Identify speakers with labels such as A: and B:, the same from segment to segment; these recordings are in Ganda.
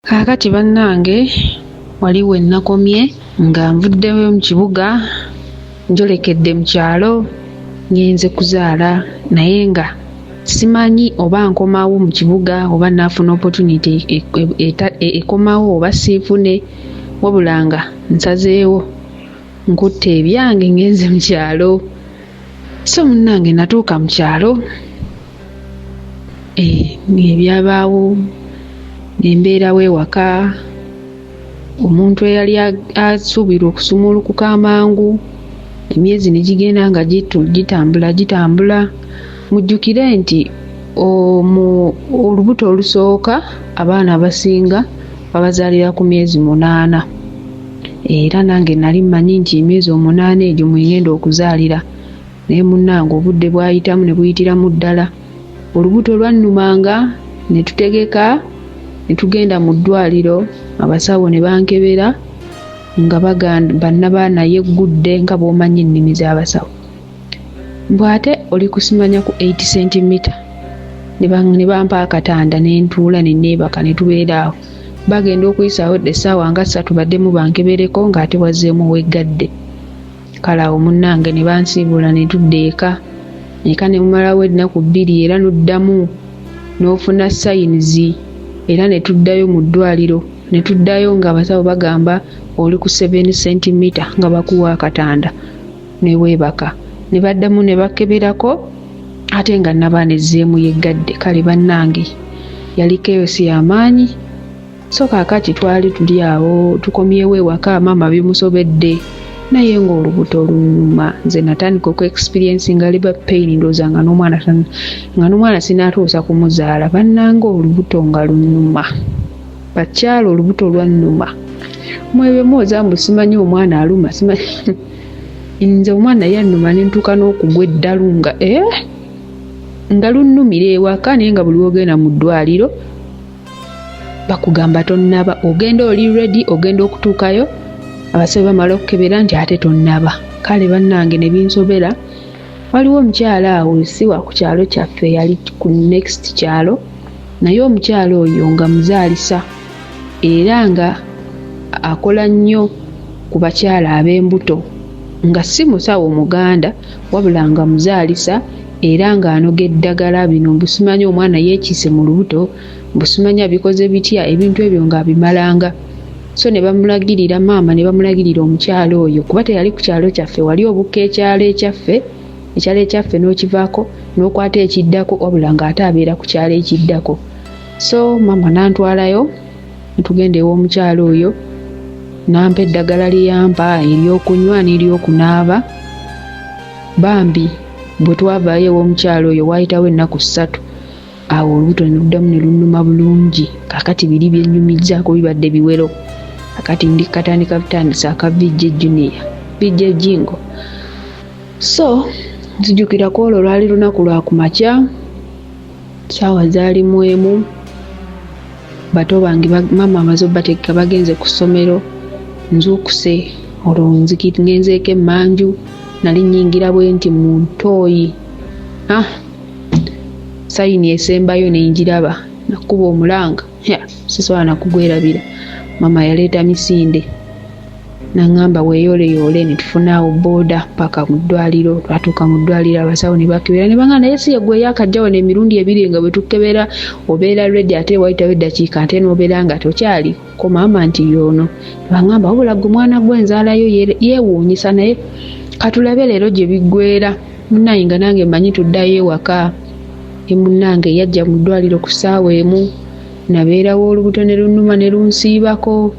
A: Kaakati bannange wali we nnakomye nga nvuddeyo mu kibuga njolekedde mu kyalo ngenze kuzaala naye nga simanyi oba nkomawo mu kibuga oba naafuna opportunity ekomawo oba siifune, wabula nga nsazeewo nkutte ebyange ngenze mu kyalo. So munnange natuuka mu kyalo, ebyabaawo ne mbeerawo ewaka. Omuntu eyali asuubirwa okusumulukuka amangu, emyezi ne gigenda nga gitambula gitambula. Mujjukire nti olubuto olusooka abaana abasinga babazaalira ku myezi 8, era nange nali mmanyi nti emyezi 8 egyo mwe ngenda okuzaalira. Naye munnange obudde bwayitamu ne buyitiramu ddala. Olubuto lwannumanga ne tutegeka ne tugenda mu ddwaliro, abasawo ne bankebera nga bagamba nnabaana yeggudde nga bw'omanyi ennimi z'abasawo. Mbu ate oli kusimanya ku 8 centimeter. Ne bampa akatanda ne ntuula ne neebaka ne tubeera awo. Bagenda okuyisaawo essaawa nga 3 baddemu bankebereko ng'ate wazzeemu weggadde. Kale awo munnange ne bansiibula ne tudda eka. Eka ne mumalawo ennaku 2 era n'oddamu n'ofuna signs era ne tuddayo mu ddwaliro. Ne tuddayo ng'abasawo bagamba oli ku 7 centimeter nga bakuwa akatanda ne weebaka. Ne baddamu ne bakeberako ate nga nnabaana ezzeemu yeggadde. Kale bannange yali chaos y'amaanyi. So kaakati twali tuli awo tukomyewo ewaka, maama bimusobedde naye ng'olubuto lunnuma. Nze natandika oku-experiencinga labour pain, ndowooza nga n'omwana sinatuusa kumuzaala. Bannange olubuto nga lunnuma, bakyala olubuto lwannuma. Mwebyo muwoza mbu simanyi omwana aluma, simanyi nze omwana yannuma ne ntuuka n'okugwa eddalu nga nga lunnumira ewaka, naye nga buli w'ogenda mu ddwaliro bakugamba tonnaba. Ogenda oli ready, ogenda okutuukayo abasawo bamala okukebera nti ate tonnaba. Kale bannange ne binsobera. Waliwo omukyala awo si wa ku kyalo kyaffe, yali ku next kyalo, naye omukyala oyo nga muzaalisa era nga akola nnyo ku bakyala ab'embuto, nga si musawo Muganda wabula nga muzaalisa era ng'anoga eddagala bino mbu simanyi omwana yeekiise mu lubuto, mbu simanyi abikoze bitya, ebintu ebyo ng'abimalanga. So ne bamulagirira maama, ne bamulagirira omukyala oyo kuba teyali ku kyalo kyaffe, wali obukka ekyalo ekyaffe, ekyalo ekyaffe n'okivaako n'okwata ekiddako, wabula ng'ate abeera ku kyalo ekiddako. So maama n'antwalayo ne tugenda ew'omukyala oyo, n'ampa eddagala lye yampa ery'okunywa n'eryokunaaba. Bambi bwe twavaayo ew'omukyala oyo waayitawo ennaku 3, awo olubuto ne luddamu ne lunnuma bulungi. Kaakati biri bye nnyumizzaako bibadde biwero. Kaakati ndi katandika butandisi aka VJ Junior, VJ Jingo. So nzijukira ku olwo lwali lunaku lwa kumakya, ssaawa zaali mu 1, bato bange maama amaze obbategeka bagenze ku ssomero, nzuukuse olwo ngenzeeko emmanju, nali nnyingira bwe nti mu ntooyi. Sayini esembayo ne ngiraba, nakuba omulanga, sisobola na kugwerabira. Maama yaleeta misinde n'aŋŋamba weeyooleyoole, ne tufuna awo bbooda paka mu ddwaliro. Twatuuka mu ddwaliro abasawo ne bakebera ne baŋŋamba naye si ye ggwe eyaakajja wano emirundi 2 nga bwe tukebera obeera ready, ate wayitawo eddakiika ate n'obeera nga tokyali. Ko maama nti y'ono. Ne baŋŋamba wabula ggwe mwana gwe enzaala yo yeewuunyisa, naye katulabe leero gye biggweera. Munnange nga nange mmanyi tuddayo ewaka. Ne munnange yajja mu ddwaliro ku ssaawa 1, nabeerawo olubuto ne lunnuma ne lunsiibako.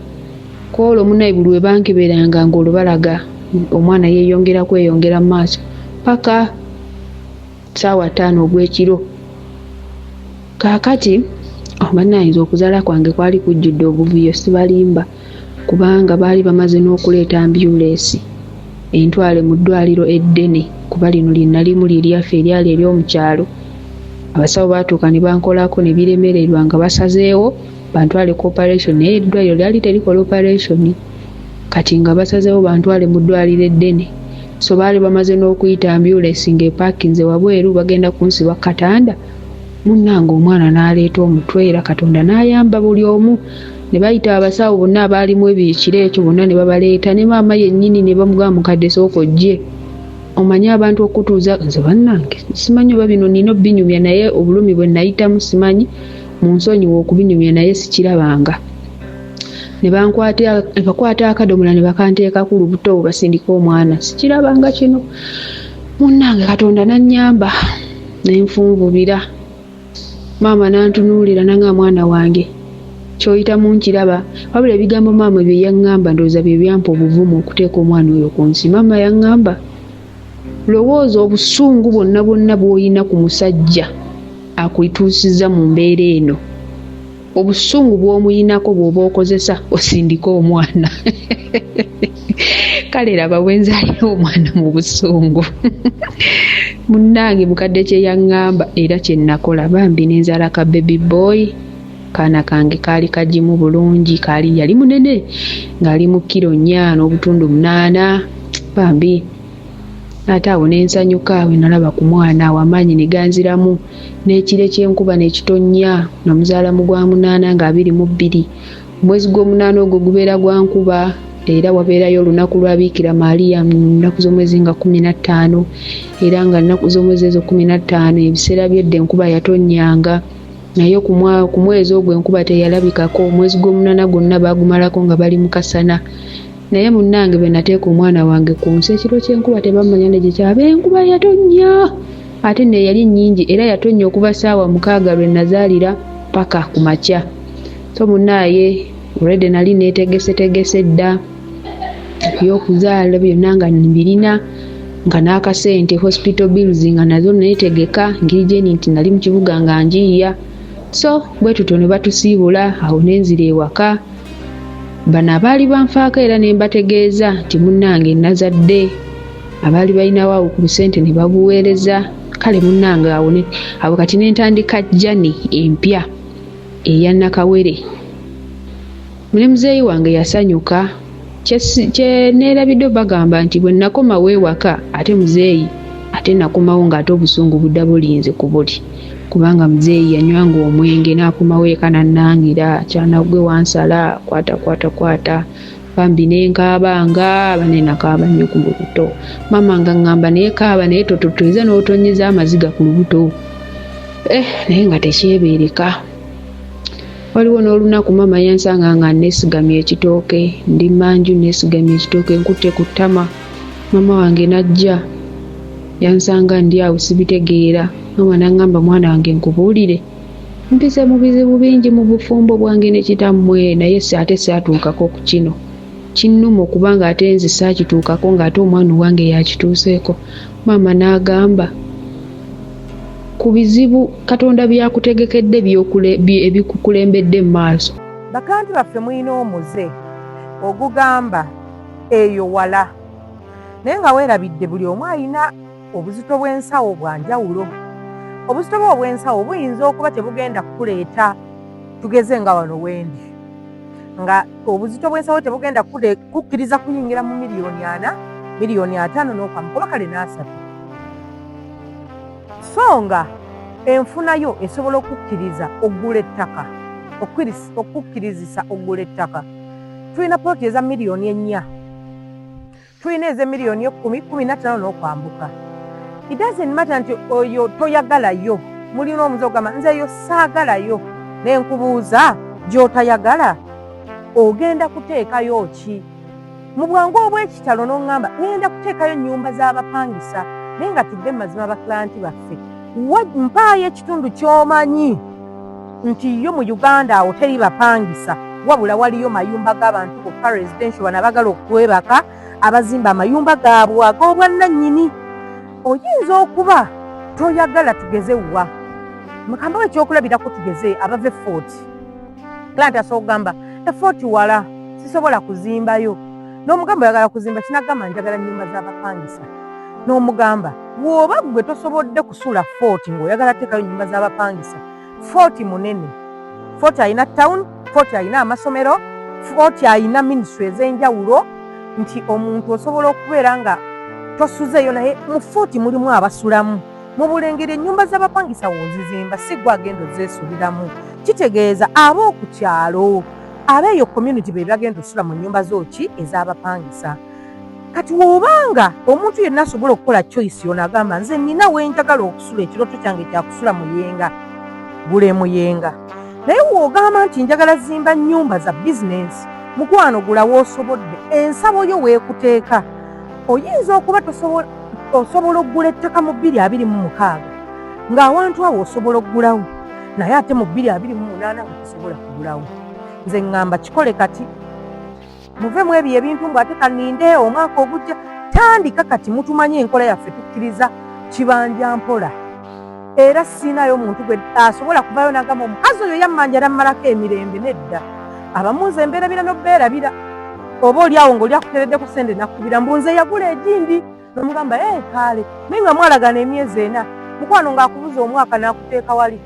A: Ku olwo munnaye buli we bankeberanga ng'olwo balaga omwana yeeyongera kweyongera mu maaso paka ssaawa 5 ogw'ekiro. Kaakati bannange nze okuzaala kwange kwali kujjudde obuvuyo, sibalimba, kubanga baali bamaze n'okuleeta ambyuleesi entwale mu ddwaliro eddene, kuba lino lye nalimu lye lyaffe eryali ery'omu kyalo. Abasawo baatuuka ne bankolako ne biremererwa nga basazeewo bantwale ku operation, naye eddwaliro lyali terikola operation. Kati nga basazeewo bantwale mu ddwaliro eddene. So baali bamaze n'okuyita ambyuleesi ng'epaakinze wabweru, bagenda kunsiba ku katanda. Munnange omwana n'aleeta omutwe era Katonda n'ayamba buli omu. Ne bayita abasawo bonna abaalimu ebyo ekiro ekyo bonna ne babaleeta ne maama yennyini ne bamugamba mukadde sooka ojje omanyi abantu okutuuza nze bannange simanyi oba bino nina obinyumya naye obulumi bwe nayitamu simanyi munsonyiwe okubinyumya naye sikirabanga. Ne bakwata akadomola ne bakanteeka ku lubuto basindika omwana sikirabanga kino. Munnange Katonda n'annyamba ne nfunvubira. Maama n'antunuulira n'angamba mwana wange ky'oyitamu nkiraba. Wabula ebigambo maama bye yaŋŋamba ndowooza bye byampa obuvumu okuteeka omwana oyo ku nsi. Maama yaŋŋamba lowooza obusungu bwonna bwonna bw'olina ku musajja akutuusizza mu mbeera eno. Obusungu bw'omuyinako bw'oba okozesa osindike omwana. Kale laba bwe nzaalira omwana mu busungu. Munnange mukadde kye yaŋŋamba era kye nakola bambi ne nzaala ka baby boy. Kaana kange kaali kagimu bulungi kaali yali munene ng'ali mu kiro 4.8 bambi. Ate awo ne nsanyuka bwe nalaba ku mwana awo amaanyi ne ganziramu n'ekire ky'enkuba ne kitonnya. Namuzaala mu gwa munaana nga 22. Omwezi gw'omunaana ogwo gubeera gwa nkuba era wabeerayo olunaku lwa Biikira Maria mu nnaku z'omwezi nga 15 era nga nnaku z'omwezi ezo 15 ebiseera by'edda enkuba yatonnyanga naye ku mwezi ogwo enkuba teyalabikako. Omwezi gw'omunaana gwonna baagumalako nga bali mu kasana. Naye munnange bwe nateeka omwana wange ku nsi ekiro ky'enkuba tebamanya ne gye kyava enkuba yatonnya ate ne yali nnyingi era yatonnya okuva ssaawa 6 lwe nazaalira paka ku makya. So munnaaye already nali neetegesetegese dda ebyokuzaala byonna nga mbirina nga n'akasente hospital bills nga nazo neetegeka ngeri gye nti nali mu kibuga nga njiiya. So bwe tutyo ne batusiibula awo ne nzira ewaka. Bano abaali banfaako era ne mbategeeza nti munnange nazadde abaali balinawo awo ku busente ne babuweereza. Kale munnange awo kati ne ntandika journey empya eya Nakawere. Ne muzeeyi wange yasanyuka. Kye neerabidde bagamba nti bwe nakomawo ewaka ate muzeeyi ate nakomawo ng'ate obusungu budda bulinze ku buli kubanga muzeeyi yanywanga omwenge n'akomawo eka n'annangira kyana gwe wansala kwata kwata kwata bambi ne nkaabanga bane nakaaba nnyo ku lubuto. Maama nga ŋŋamba naye kaaba naye tototoeza n'otonnyeza amaziga ku lubuto. Naye nga tekyebeereka. Waliwo n'olunaku maama yansanga nga neesigamye ekitooke ndi mmanju neesigamye ekitooke nkutte ku ttama. Maama wange n'ajja yansanga ndi awo sibitegeera. Maama n'aŋŋamba mwana wange nkubuulire mpise mu bizibu bingi mu bufumbo bwange ne kitammwe naye ate saatuukako ku kino. Kinnuma okubanga ate nze saakituukako ng'ate omwana owange y'akituuseeko. Maama n'agamba ku bizibu Katonda by'akutegekedde ebikukulembedde mu maaso.
B: Bakanti baffe mulina omuze ogugamba eyo wala naye nga weerabidde buli omu alina obuzito bw'ensawo bwa njawulo. Obuzito bwe obw'ensawo buyinza okuba tebugenda kukuleeta tugeze nga wano wendi nga obuzito bw'ensawo tebugenda kukkiriza kuyingira mu 4 miliyoni, 5 miliyoni n'okwamuka oba kale n'asatu. So nga enfuna yo esobola okukkiriza oggula ettaka, okukkirizisa oggula ettaka. Tulina poloti eza 4 miliyoni, tulina ez'emiliyoni 10, 15 n'okwambuka. It doesn't matter nti oyo toyagalayo. Mulina omuze ogamba nze eyo saagalayo, ne nkubuuza gy'otayagala ogenda kuteekayo ki? Mu bwangu obw'ekitalo n'oŋŋamba ŋŋenda kuteekayo nnyumba z'abapangisa. Naye nga tudde mu mazima, baklanti baffe, mpaayo ekitundu ky'omanyi nti yo mu Uganda awo teri bapangisa, wabula waliyo mayumba g'abantu bokka, residential, bano abagala okwebaka abazimba amayumba gaabwe ag'obwannannyini. Oyinza okuba toyagala tugeze wa mukambawo ekyokulabirako, tugeze abava e Fort. Client asobola okugamba e Fort wala, sisobola kuzimbayo. N'omugamba oyagala kuzimba kinagamba njagala nnyumba z'abapangisa. N'omugamba bw'oba ggwe tosobodde kusula Fort ng'oyagala teekayo nnyumba z'abapangisa, Fort munene, Fort alina town, Fort alina amasomero, Fort alina ministry ez'enjawulo nti omuntu osobola okubeera nga tosuzeeyo naye mu Fort mulimu abasulamu. Mu bulengeri ennyumba z'abapangisa w'ozizimba si gwe agenda ozeesuliramu, kitegeeza ab'oku kyalo. Abeeyo community be bagenda osula mu nnyumba zooki ez'abapangisa. Kati wobanga omuntu yenna asobola okukola choice yono agamba nze nina wenjagala okusula, ekirooto kyange kyakusula Muyenga, gula Muyenga. Naye w'ogamba nti njagala zimba nnyumba za bizinensi, mukwano gula w'osobodde, ensabo yo weekuteeka. Oyinza okuba osobola okugula ettaka mu 2026 ng'awantu awo osobola okugulawo, naye ate mu 2028 nga tosobola kugulawo. Nze ŋŋamba kikole kati, muve mu ebyo ebintu mbu ate kaninde omwaka ogujja. Tandika kati. Mutumanye enkola yaffe, tukkiriza kibanja mpola, era siinayo omuntu gwe asobola kuvayo nagamba omukazi oyo yammanja nammalako emirembe. Nedda, abamu nze mbeerabira n'obbeerabira. Oba oli awo ng'oli akuteereddeko sente nakkubira mbu nze yagula egindi, nomugamba e kaale, naye nga mwalagana emyezi 4, mukwano ng'akubuza omwaka n'akuteeka wali.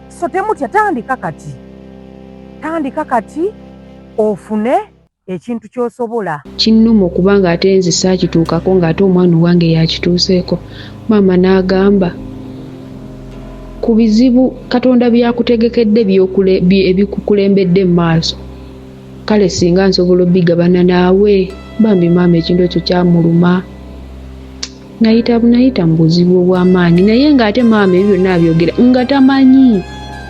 B: So temutya, tandika kati, tandika kati ofune ekintu ky'osobola.
A: Kinnuma okubanga ate nze saakituukako ng'ate omwana owange yakituuseeko. Maama n'agamba ku bizibu Katonda byakutegekedde ebikukulembedde mu maaso, kale singa nsobola obigabana naawe. Bambi maama ekintu ekyo kyamuluma. Nayita nayita mu buzibu obw'amaanyi, naye ng'ate maama ebyo byonna abyogera nga tamanyi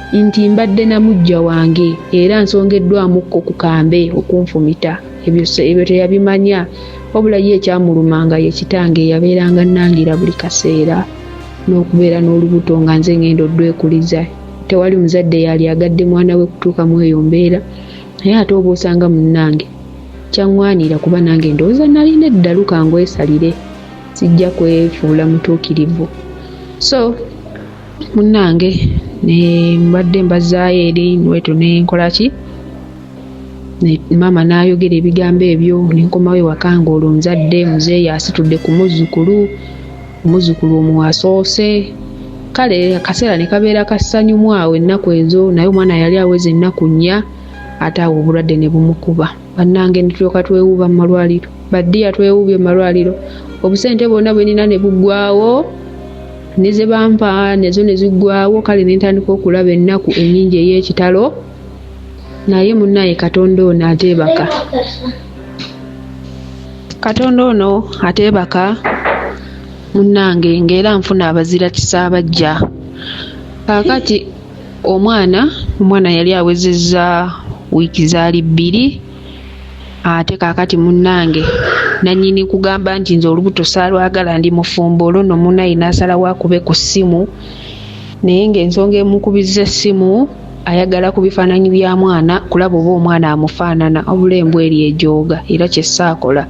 A: nti mbadde na muggya wange era nsongeddwamukko ku kambe okunfumita. Ebyo teyabimanya, wabula ye ekyamulumanga ye kitange eyabeeranga nnangira buli kaseera n'okubeera n'olubuto nga nze ngenda oddwekuliza. Tewali muzadde yali agadde mwana we kutuuka mu eyo mbeera, naye ate oba osanga munnange kyaŋŋwanira, kuba nange ndowooza nalina eddalu kangwesalire, sijja kwefuula mutuukirivu. So munnange ne mbadde mbazaayo eri nwetyo ne nkola ki, maama n'ayogera ebigambo ebyo ne nkomawo ewaka ng'olwo nzadde. Muzeeyi asitudde ku muzzukulu, omuzzukulu omuwasoose. Kale akaseera ne kabeera kasanyumu awo ennaku ezo, naye omwana yali aweza ennaku 4, ate awo obulwadde ne bumukuba. Bannange, ne tulyoka twewuuba mu malwaliro. Baddiya, twewuubye mu malwaliro, obusente bwonna bwe nina ne buggwawo, ne ze bampa nazo ne ziggwawo. Kale ne ntandika okulaba ennaku ennyingi ey'ekitalo, naye munnaye Katonda ono ateebaka, Katonda ono ateebaka. Munnange, ng'era nfuna abazira kisa abajja. Kaakati omwana yali awezezza wiiki zaali 2. Ate kaakati munnange nannyini kugamba nti nze olubuto saalwagala, ndi mufumbo, olwo nno munnaye n'asalawo akube ku ssimu, naye ng'ensonga emukubizza essimu ayagala ku bifaananyi bya mwana kulaba oba omwana amufaanana. Wabula embwa eri ejooga, era kye ssaakola.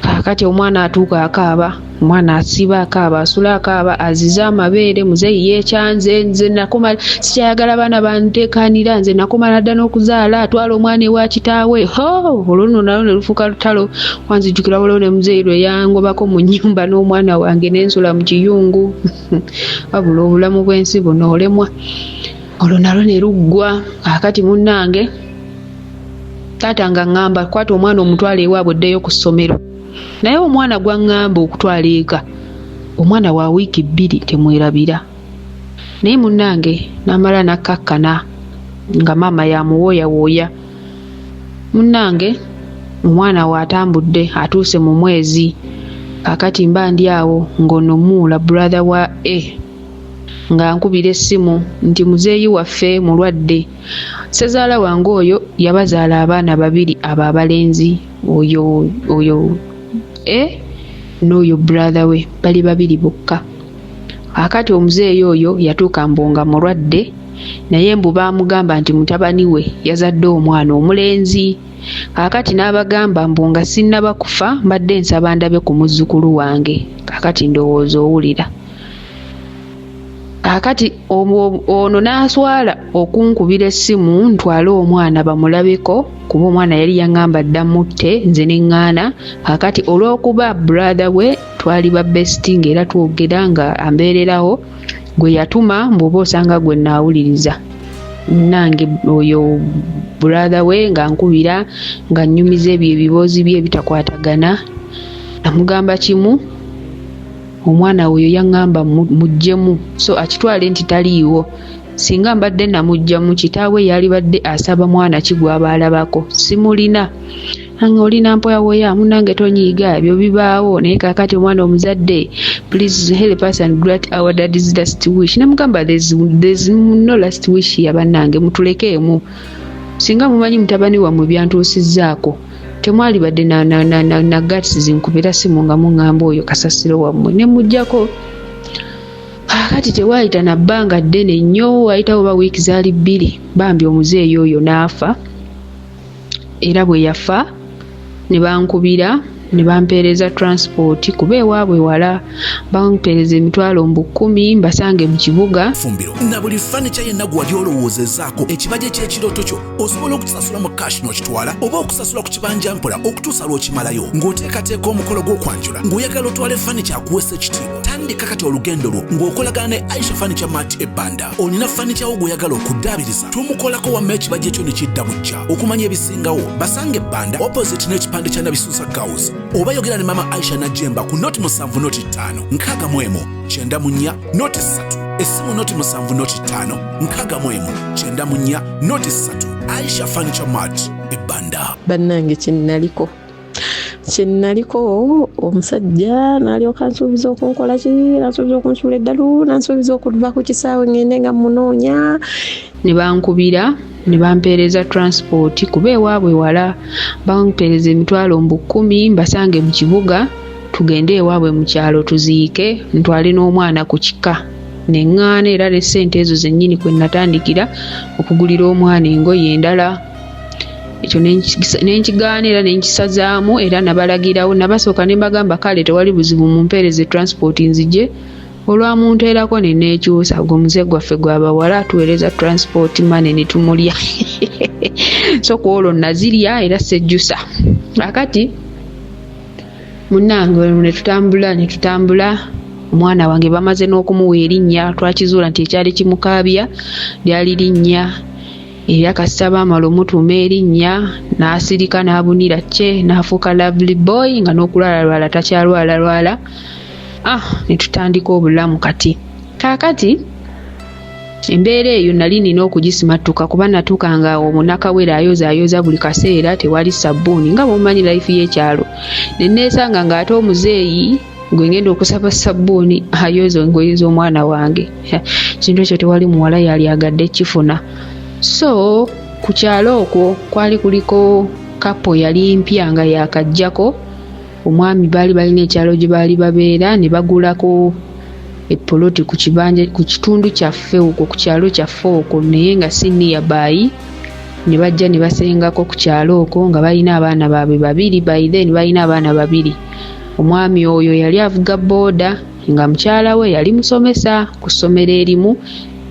A: Kaakati omwana atuuka akaaba, omwana asiiba akaaba, asula akaaba, azize amabeere. Muzeeyi yeekyanze, nze nakoma sikyayagala baana banteekaanira, nze nakoma dda n'okuzaala, atwala omwana ewa kitaawe. Ho, olwo nno nalwo ne lufuuka lutalo. Wanzijjukira waliwo ne muzeeyi lwe yangobako mu nnyumba n'omwana wange ne nsula mu kiyungu. Wabula obulamu bw'ensi buno olemwa. Olwo nalwo ne luggwa. Kaakati munnange taata nga ŋŋamba kwata omwana omutwale ewaabwe oddeyo ku ssomero, naye omwana gwaŋŋamba okutwala eka omwana wa wiiki 2, temwerabira. Naye munnange n'amala n'akkakkana nga maama yamuwooyawooya. Munnange omwana we atambudde atuuse mu mwezi. Kaakati mba ndi awo ng'ono Muula, brother wa A, nga nkubira essimu nti muzeeyi waffe mulwadde. Ssezaala wange oyo yabazaala abaana babiri abo abalenzi, oyo A n'oyo brother we, bali babiri bokka. Kaakati omuzeeyi oyo yatuuka mbu nga mulwadde, naye mbu baamugamba nti mutabani we yazadde omwana omulenzi. Kaakati n'abagamba mbu nga sinnaba kufa mbadde nsaba ndabe ku muzzukulu wange. Kaakati ndowooza owulira. Kaakati ono n'aswala okunkubira essimu ntwale omwana bamulabeko, kuba omwana yali yaŋŋamba dda mutte, nze ne ŋŋaana. Kaakati olw'okuba brother we twali ba bestie ng'era twogera nga ambeererawo, gwe yatuma mbu oba osanga gwe nnaawuliriza. Munnange oyo brother we nga nkubira nga nnyumiza ebyo ebiboozi bye ebitakwatagana, namugamba kimu, omwana oyo yaŋŋamba muggyemu, so akitwale nti taliiwo. Singa mbadde namuggyamu, kitaawe yalibadde asaba mwana ki gw'aba alabako? Simulina. Nange olina mpoyawoya munnange, tonyiiga, ebyo bibaawo, naye kaakati omwana omuzadde, please help us and grant our daddy's last wish. Nemugamba, there's no last wish ya bannange, mutulekeemu. Singa mumanyi mutabani wammwe byantuusizzaako, temwalibadde na guts zinkubira simu nga muŋŋamba oyo kasasiro wammwe ne muggyako. Kaakati tewaayita na bbanga ddene nnyo, waayitawo oba wiiki zaali 2, bambi omuzeeyi oyo n'afa. Era bwe yafa ne bankubira ne bampeereza transport, kuba ewaabwe wala, bampeereza emitwalo mbu 10 mbasange mu kibuga.
C: Fumbiro na buli fanica yenna gwe wali olowoozezaako, ekibajje ky'ekirooto kyo osobola okukisasula mu cash n'okitwala, oba okusasula ku kibanja mpola okutuusa lw'okimalayo. Ng'oteekateeka omukolo gw'okwanjula, ng'oyagala otwale fanica akuweesa ekitiibwa, tandika kati olugendo lwo ng'okolagana ne Aisha Furniture Mart ebbanda. Olina fanica wo gw'oyagala okuddaabiriza, tumukolako wamma ekibajje kyo ne kidda bujja. Okumanya ebisingawo, basange ebbanda opposite n'ekipande kya Nabisusa Girls, oba yogera ne mama Aisha Najemba ku 070 05 61 94 03. Essimu 070 05 61 94 03. Aisha Furniture Mart ebbanda.
D: Bannange, kyenaliko kyenaliko, omusajja n'alyoka ansuubiza okunkola ki, nansuubiza okunsuula eddalu, nansuubiza okuva ku kisaawe ngende nga munoonya.
A: Ne bankubira ne bampeereza transport, kuba ewaabwe wala, bampeereza emitwalo mbu 10 mbasange mu kibuga, tugende ewaabwe mu kyalo tuziike, ntwale n'omwana ku kika. Ne ŋŋaana, era ne ssente ezo zennyini kwe natandikira okugulira omwana engoye endala. Ekyo ne nkigaana era ne nkisazaamu, era nabalagirawo, nabasooka ne mbagamba, kale tewali buzibu, mumpeereze transport nzije. Olwamunteerako ne neekyusa. Gwe omuze gwaffe gwa bawala, tuweereza transport money ne tumulya. So ku olwo nazirya era sejjusa. Kakati munnange ne tutambula ne tutambula, omwana wange bamaze n'okumuwa erinnya. Twakizuula nti ekyali kimukaabya lyali linnya, era kasita baamala omutuuma erinnya n'asirika n'abunira kye n'afuuka lovely boy, nga n'okulwalalwala takyalwalalwala. Ah, ne tutandika obulamu. Kati kaakati embeera eyo nali nina okugisimattuka, kuba natuukanga awo omunakawere ayozaayoza buli kaseera, tewali sabbuuni, nga bw'omanyi life y'ekyalo. Ne neesanga ng'ate omuzeeyi gwe ngenda okusaba sabbuuni ayoza engoye z'omwana wange. Kintu ekyo tewali muwala yali agadde kifuna. So ku kyalo okwo kwali kuliko couple yali mpya nga yakajjako omwami. Baali balina ekyalo gye baali babeera, ne bagulako epoloti ku kibanja ku kitundu kyaffe okwo, ku kyalo kyaffe okwo, naye nga si nearby. Ne bajja ne basengako ku kyalo okwo nga balina abaana baabwe babiri. By then balina abaana babiri. Omwami oyo yali avuga booda, nga mukyala we yali musomesa ku ssomero erimu,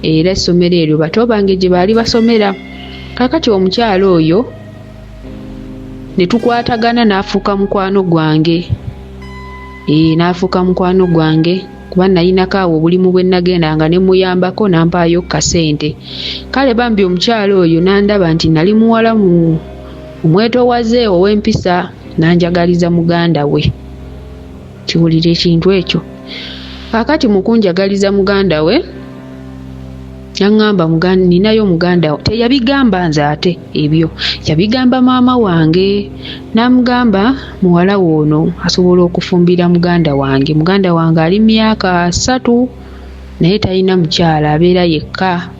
A: era essomero eryo bato bange gye baali basomera. Kaakati omukyala oyo ne tukwatagana, n'afuuka mukwano gwange, ee, n'afuuka mukwano gwange, kuba nayinako awo obulimu bwe nagendanga ne muyambako n'ampaayo kasente. Kale bambi omukyala oyo n'andaba nti nali muwala mu omwetowaze, ow'empisa, n'anjagaliza muganda we. Kiwulira ekintu ekyo. Kaakati mu kunjagaliza muganda we, yaŋŋamba, ninayo muganda. Teyabigamba nze, ate ebyo yabigamba maama wange, n'amugamba muwala we ono asobola okufumbira muganda wange. Muganda wange ali myaka 30, naye talina mukyala, abeera yekka.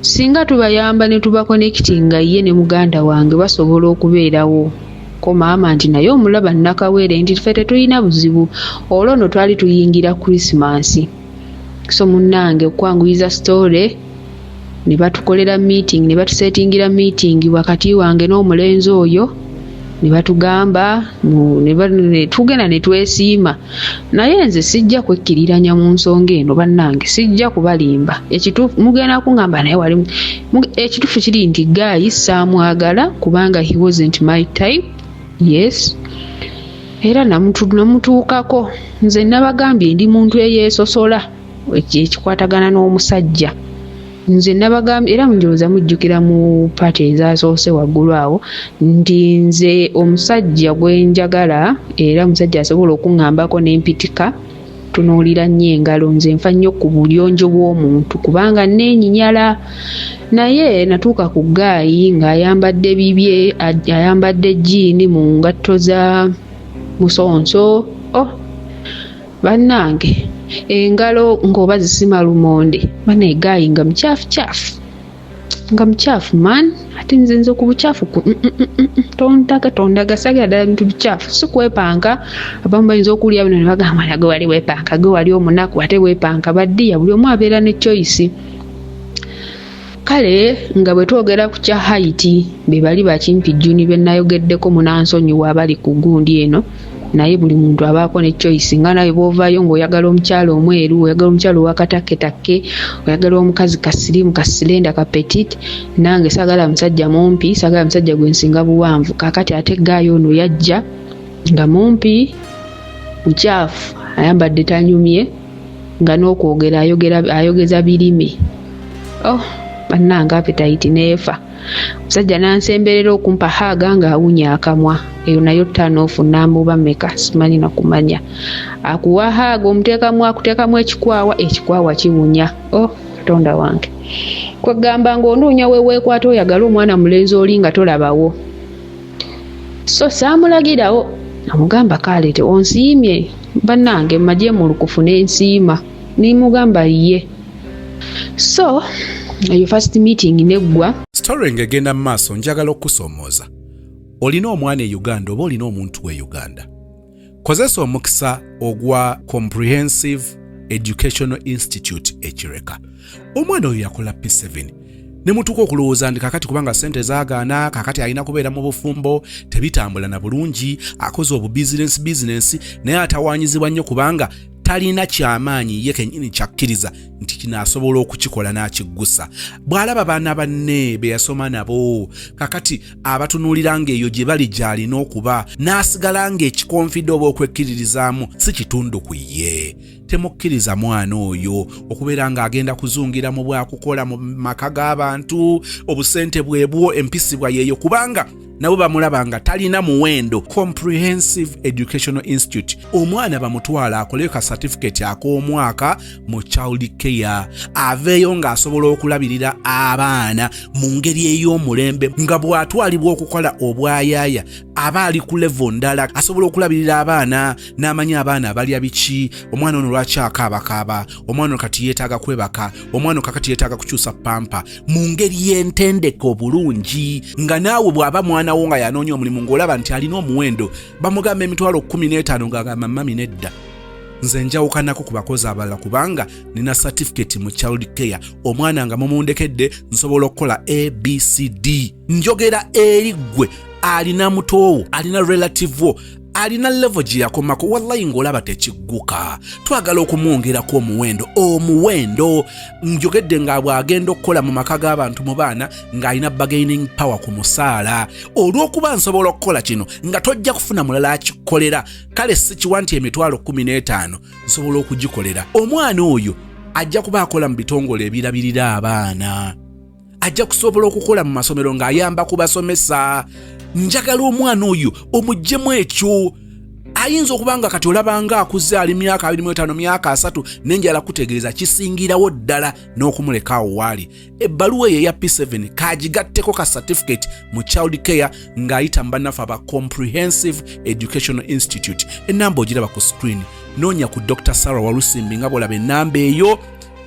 A: Singa tubayamba ne tubaconnectinga, ye ne muganda wange basobola okubeerawo. Ko maama nti naye omulaba nnakawere, nti ffe tetulina buzibu. Olwo nno twali tuyingira Krisimansi. So munnange, okwanguyiza story, ne batukolera meeting, ne batusettingira meeting wakati wange n'omulenzi oyo, ne batugamba ne tugenda ne twesiima. Naye nze sijja kwekkiriranya mu nsonga eno, bannange, sijja kubalimba. Ekituufu mugenda kuŋŋamba, naye wali ekituufu kiri nti guy saamwagala, kubanga he wasn't my type. Yes, era namutuukako. Nze nabagambye ndi muntu eyeesosola ekikwatagana n'omusajja. Nze nabagambye, era ndowooza mujjukira mu part ezasoose waggulu awo, nti nze omusajja gwe njagala, era omusajja asobola okuŋŋambako n'empitika. Tunuulira nnyo engalo, nze nfa nnyo ku buyonjo bw'omuntu kubanga neenyinyala. Naye natuuka ku ggaayi ng'ayambadde bibye, ayambadde jjiini mu ngatto za musonso. Oh bannange, engalo ng'oba zisima lumonde, banaye ggaayi nga mukyafucyafu, nga mukyafu man. Ate nze nze ku bukyafu tondaga tondaga, sagala ddala bintu bikyafu, si kwepanka. Abamu bayinza okuwulira bino ne bagamba gwe wali weepanka, gwe wali omunaku ate weepanka. Baddiya, buli omu abeera ne choice. Kale nga bwe twogera ku kya height, be bali bakimpi jjuni be nayogeddeko, munansonyiwa abali ku gundi eno, naye buli muntu abaako ne choice. Nga nawe bw'ovaayo ng'oyagala omukyala omweru, oyagala omukyala owakatakketakke, oyagala omukazi kasirimu, kaslender, ka petite, nange saagala musajja mumpi, saagala musajja gwe nsinga buwanvu. Kaakati ate ggaayi ono yajja nga mumpi, mukyafu, ayambadde tanyumye, nga n'okwogera ayogera ayogeza birime. Oh bannange, appetite neefa. Omusajja n'ansemberera okumpa hug ng'awunya akamwa. Eyo nayo turn off namba meka simanyi nakumanya. Akuwa hug, omuteekamu, akuteekamu ekikwawa, ekikwawa kiwunya. Oh Katonda wange, kwegamba ng'onoonya weweekwata oyagala omwana mulenzi oli nga tolabawo. So saamulagirawo, namugamba kale te onsiimye, bannange mmagye mu lukufu n'ensiima, nimugamba ye. So eyo first meeting neggwa.
C: Story ng'egenda mu maaso, njagala okusoomooza. Olina omwana e Uganda oba olina omuntu we Uganda, kozesa omukisa ogwa Comprehensive Educational Institute ekireka. Omwana oyo yakola P7 ne mutuuka okulowooza nti kakati kubanga sente zaagaana, kakati alina kubeera mu bufumbo, tebitambula na bulungi, akoze obubizinensi bizinensi, naye atawaanyizibwa nnyo kubanga talina kyamaanyi ye kennyini kyakkiriza nti kino asobola okukikola n'akiggusa. Bw'alaba baana banne be yasoma nabo kakati abatunuulira ng'eyo gye bali gy'alina okuba, n'asigala ng'ekikonfidde oba okwekkiririzaamu si kitundu ku ye. Temukkiriza mwana oyo okubeera ng'agenda kuzungira mu bwakukola mu maka g'abantu, obusente bwebwo, empisibwa yeeyo, kubanga nabo bamulaba nga talina muwendo. Comprehensive Educational Institute, omwana bamutwala akoleyo ka certificate ak'omwaka mu child care, aveeyo ng'asobola okulabirira abaana mu ngeri ey'omulembe, nga bw'atwalibwa okukola obwayaaya aba ali ku level ndala, asobola okulabirira abaana n'amanya abaana abalya biki, omwana ono lwaki akaabakaaba, omwana ono kati yeetaaga kwebaka, omwana ono kakati yeetaaga kukyusa pampers, mu ngeri y'entendeka obulungi, nga naawe bw'aba mwana wo nga yanoonya omulimu ng'olaba nti alina omuwendo. Bamugamba emitwalo 15, ng'agamba, "Mummy, nedda, nze njawukanako ku bakozi abalala kubanga nina certificate mu child care. Omwana nga mumundekedde nsobola okukola ABCD." Njogera eri ggwe alina mutoowo, alina relative wo alina level gye yakomako, wallayi ng'olaba tekigguka, twagala okumwongerako omuwendo. Omuwendo njogedde nga bw'agenda okukola mu maka g'abantu mu baana ng'alina bargaining power ku musaala, olw'okuba nsobola okukola kino nga tojja kufuna mulala akikolera. Kale sikiwa nti emitwalo 15 nsobola okugikolera. Omwana oyo ajja kuba akola mu bitongole ebirabirira abaana, ajja kusobola okukola mu masomero ng'ayamba ku basomesa. Njagala omwana oyo omuggyemu ekyo. Ayinza okuba nga kati olabanga akuze, ali myaka 25, myaka 30, naye njala kutegeeza kisingirawo ddala n'okumuleka awo waali. Ebbaluwa eyo eya P7 kagigatteko ka certificate mu child care ng'ayita mu bannaffe aba Comprehensive Educational Institute. Enamba ogiraba ku screen, noonya ku Dr Sarah Walusimbi nga bw'olaba enamba eyo,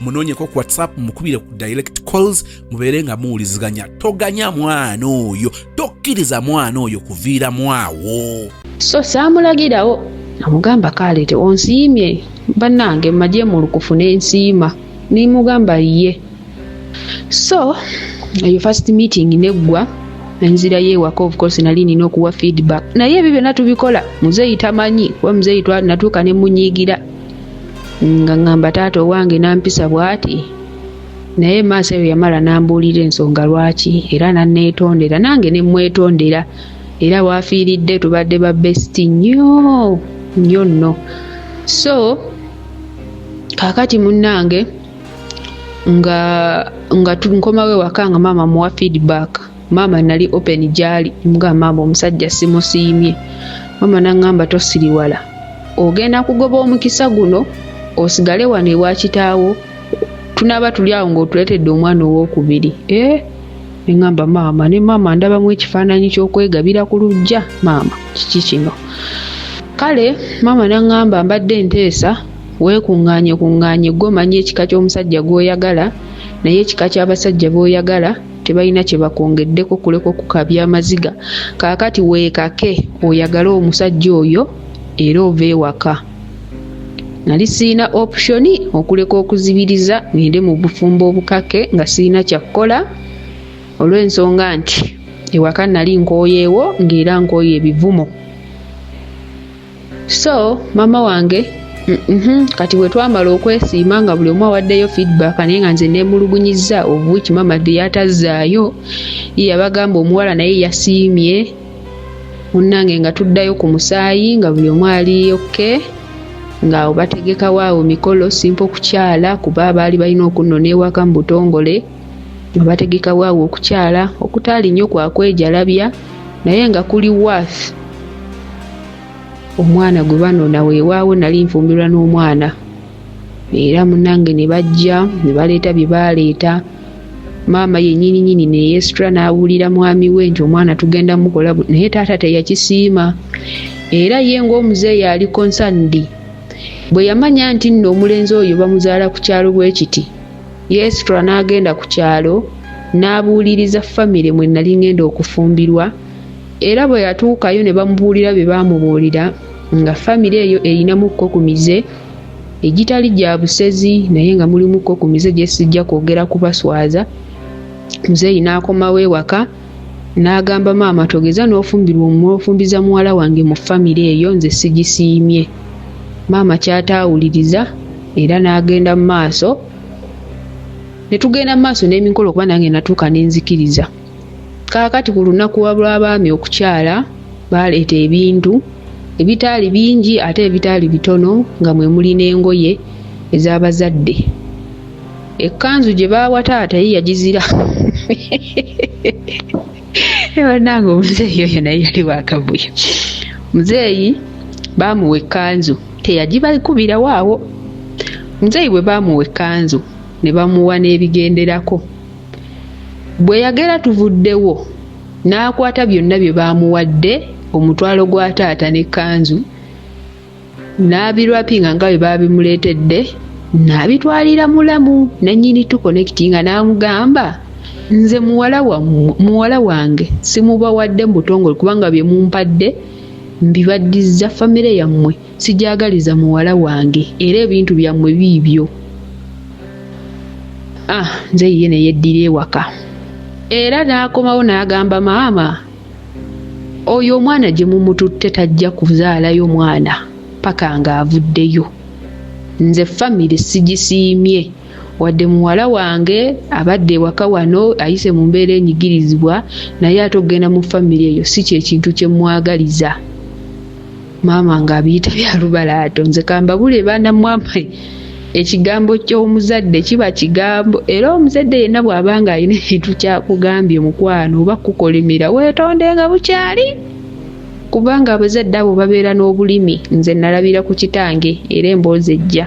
C: munoonyeko ku WhatsApp, mukubire ku direct calls, mubeere nga muwuliziganya. Toganya mwana oyo, tokkiriza mwana oyo kuviiramu awo.
A: So saamulagirawo, namugamba kale te onsiimye, bannange mmagye mu lukufu n'ensiima, nimugamba ye. So eyo first meeting neggwa, enzirayo ewaka. Of course nali nina okuwa feedback, naye ebyo byonna tubikola muzeeyi tamanyi, kuba muzeeyi natuuka ne munyiigira nga ŋŋamba taata owange nampisa bw'ati. Naye maaso eyo yamala n'ambuulira ensonga lwaki, era nanneetondera, nange ne mmwetondera, era waafiiridde tubadde ba bestie nnyo nnyo nno. So kaakati munnange, nga nga nkomawo ewaka nga maama muwa feedback. Maama nali open gyali, mugamba, "Maama, omusajja simusiimye." Maama naŋŋamba, "Tosiriwala, ogenda kugoba omukisa guno." Osigale wano ewa kitaawo, tunaaba tuli awo ng'otuleetedde omwana owookubiri. Ee, ne ŋŋamba maama, ne maama ndabamu ekifaananyi ky'okwegabira ku luggya. Maama, kiki kino? Kale maama n'aŋŋamba, mbadde nteesa weekuŋŋaanye kuŋŋaanye, ggwe omanyi ekika ky'omusajja gw'oyagala, naye ekika ky'abasajja b'oyagala tebalina kye bakwongeddeko kuleka okukaabya amaziga. Kaakati weekake oyagale omusajja oyo era ove ewaka. Nali sirina option okuleka okuzibiriza ngende mu bufumbo obukake nga sirina kya kukola, olw'ensonga nti ewaka nali nkooyeewo ng'era nkooye ebivumo. So maama wange kati bwe twamala okwesiima nga buli omu awaddeyo feedback, naye nga nze neemulugunyizza, of which maama yatazzaayo, ye yabagamba omuwala naye yasiimye. Munnange nga tuddayo ku musaayi nga buli omu ali okay, nga bategekawo awo mikolo simple okukyala, kuba baali balina okunnona ewaka mu butongole, nga bategekawo awo okukyala okutaali nnyo kwa kwejalabya, naye nga kuli worth omwana gwe banona. Weewaawo nali nfumbirwa n'omwana era munnange ne bajja ne baleeta bye baaleeta. Maama yennyini nnyini ne yeesitula n'abuulira mwami we nti omwana tugenda mukola, naye taata teyakisiima. Era ye ng'omuzeeyi ali concerned, bwe yamanya nti nno omulenzi oyo bamuzaala ku kyalo bwe kiti, yeesitula n'agenda ku kyalo n'abuuliriza famire mwe nali ngenda okufumbirwa. Era bwe yatuukayo ne bamubuulira bye baamubuulira, nga famire eyo erinamukko ku mize egitali gya busezi, naye nga mulimukko ku mize gye sijja kwogera kubaswaza. Muzeeyi n'akomawo ewaka n'agamba maama, togeza n'ofumbirwa n'ofumbiza muwala wange mu famire eyo, nze sigisiimye. Maama kyataawuliriza era n'agenda mu maaso, ne tugenda mu maaso n'emikolo, kuba nange natuuka ne nzikiriza. Kaakati ku lunaku lw'abaami okukyala, baaleeta ebintu ebitaali bingi ate ebitaali bitono, nga mwe muli n'engoye ez'abazadde. Ekkanzu gye baawa taata ye yagizira. Bannange, omuzeeyi oyo naye yali wakavuyo. Muzeeyi baamuwa ekkanzu, teyagibakubirawo awo. Muzeeyi bwe baamuwa ekkanzu ne bamuwa n'ebigenderako, bwe yagera tuvuddewo n'akwata byonna bye baamuwadde, omutwalo gwa taata n'ekkanzu, n'abirwapinga nga bwe baabimuleetedde, n'abitwalira mulamu nannyini tuconnectinga, n'amugamba, nze muwala wammwe, muwala wange simubawadde mu butongole, kubanga bye mumpadde mbibaddizza. Famire yammwe sigyagaliza muwala wange, era ebintu byammwe biibyo. Ah, nze ye ne yeddira ewaka era n'akomawo n'agamba maama, oyo omwana gye mumututte tajja kuzaalayo mwana paka ng'avuddeyo. Nze famire sigisiimye, wadde muwala wange abadde ewaka wano ayise mu mbeera enyigirizibwa, naye ate okugenda mu famire eyo si kyekintu kye mwagaliza. Maama ng'abiyita bya lubalaato. Nze kambabule baana mwamwe, ekigambo ky'omuzadde kiba kigambo, era omuzadde yenna bw'aba nga alina ekintu kyakugambye, mukwano, oba kukolimira, weetonde nga bukyali, kubanga abazadde abo babeera n'obulimi. Nze nalabira ku kitange, era emboozi ejja.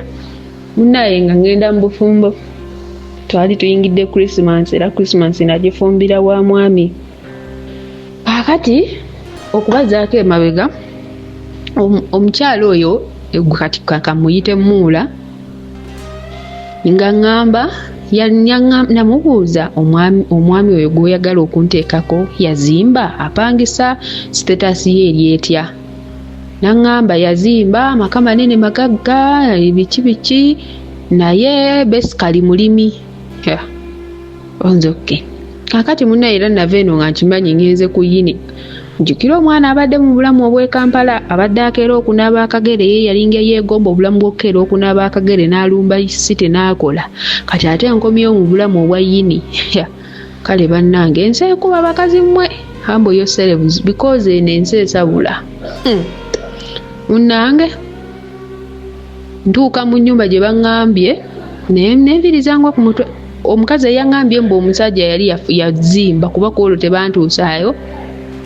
A: Munnaye nga ŋŋenda mu bufumbo, twali tuyingidde Christmas, era Christmas nagifumbira wa mwami. Kaakati okubazaako emabega, omukyala oyo kati kamuyite Muula, nga ŋŋamba, namubuuza, omwami oyo gw'oyagala okunteekako yazimba, apangisa, status ye eri etya? Naŋŋamba yazimba amaka manene, magagga, biki biki, naye basically mulimi. Nze okay. Kaakati munnaye era nava eno nga nkimanyi ngenze ku yini. Njukira omwana abadde mu bulamu obw'e Kampala, abadde akeera okunaaba akagere, ye yalinga yeegomba obulamu bw'okukeera okunaaba akagere n'alumba site n'akola. Kati ate nkomyewo mu bulamu obwa yini. Kale bannange, ensi ekuba bakazi mmwe, humble yourselves because eno ensi esabula. Munnange ntuuka mu nnyumba gye baŋŋambye, nenviiri zangwa ku mutwe. Omukazi eyaŋŋambye mbu omusajja yali yazimba, kuba ku olwo tebantuusaayo,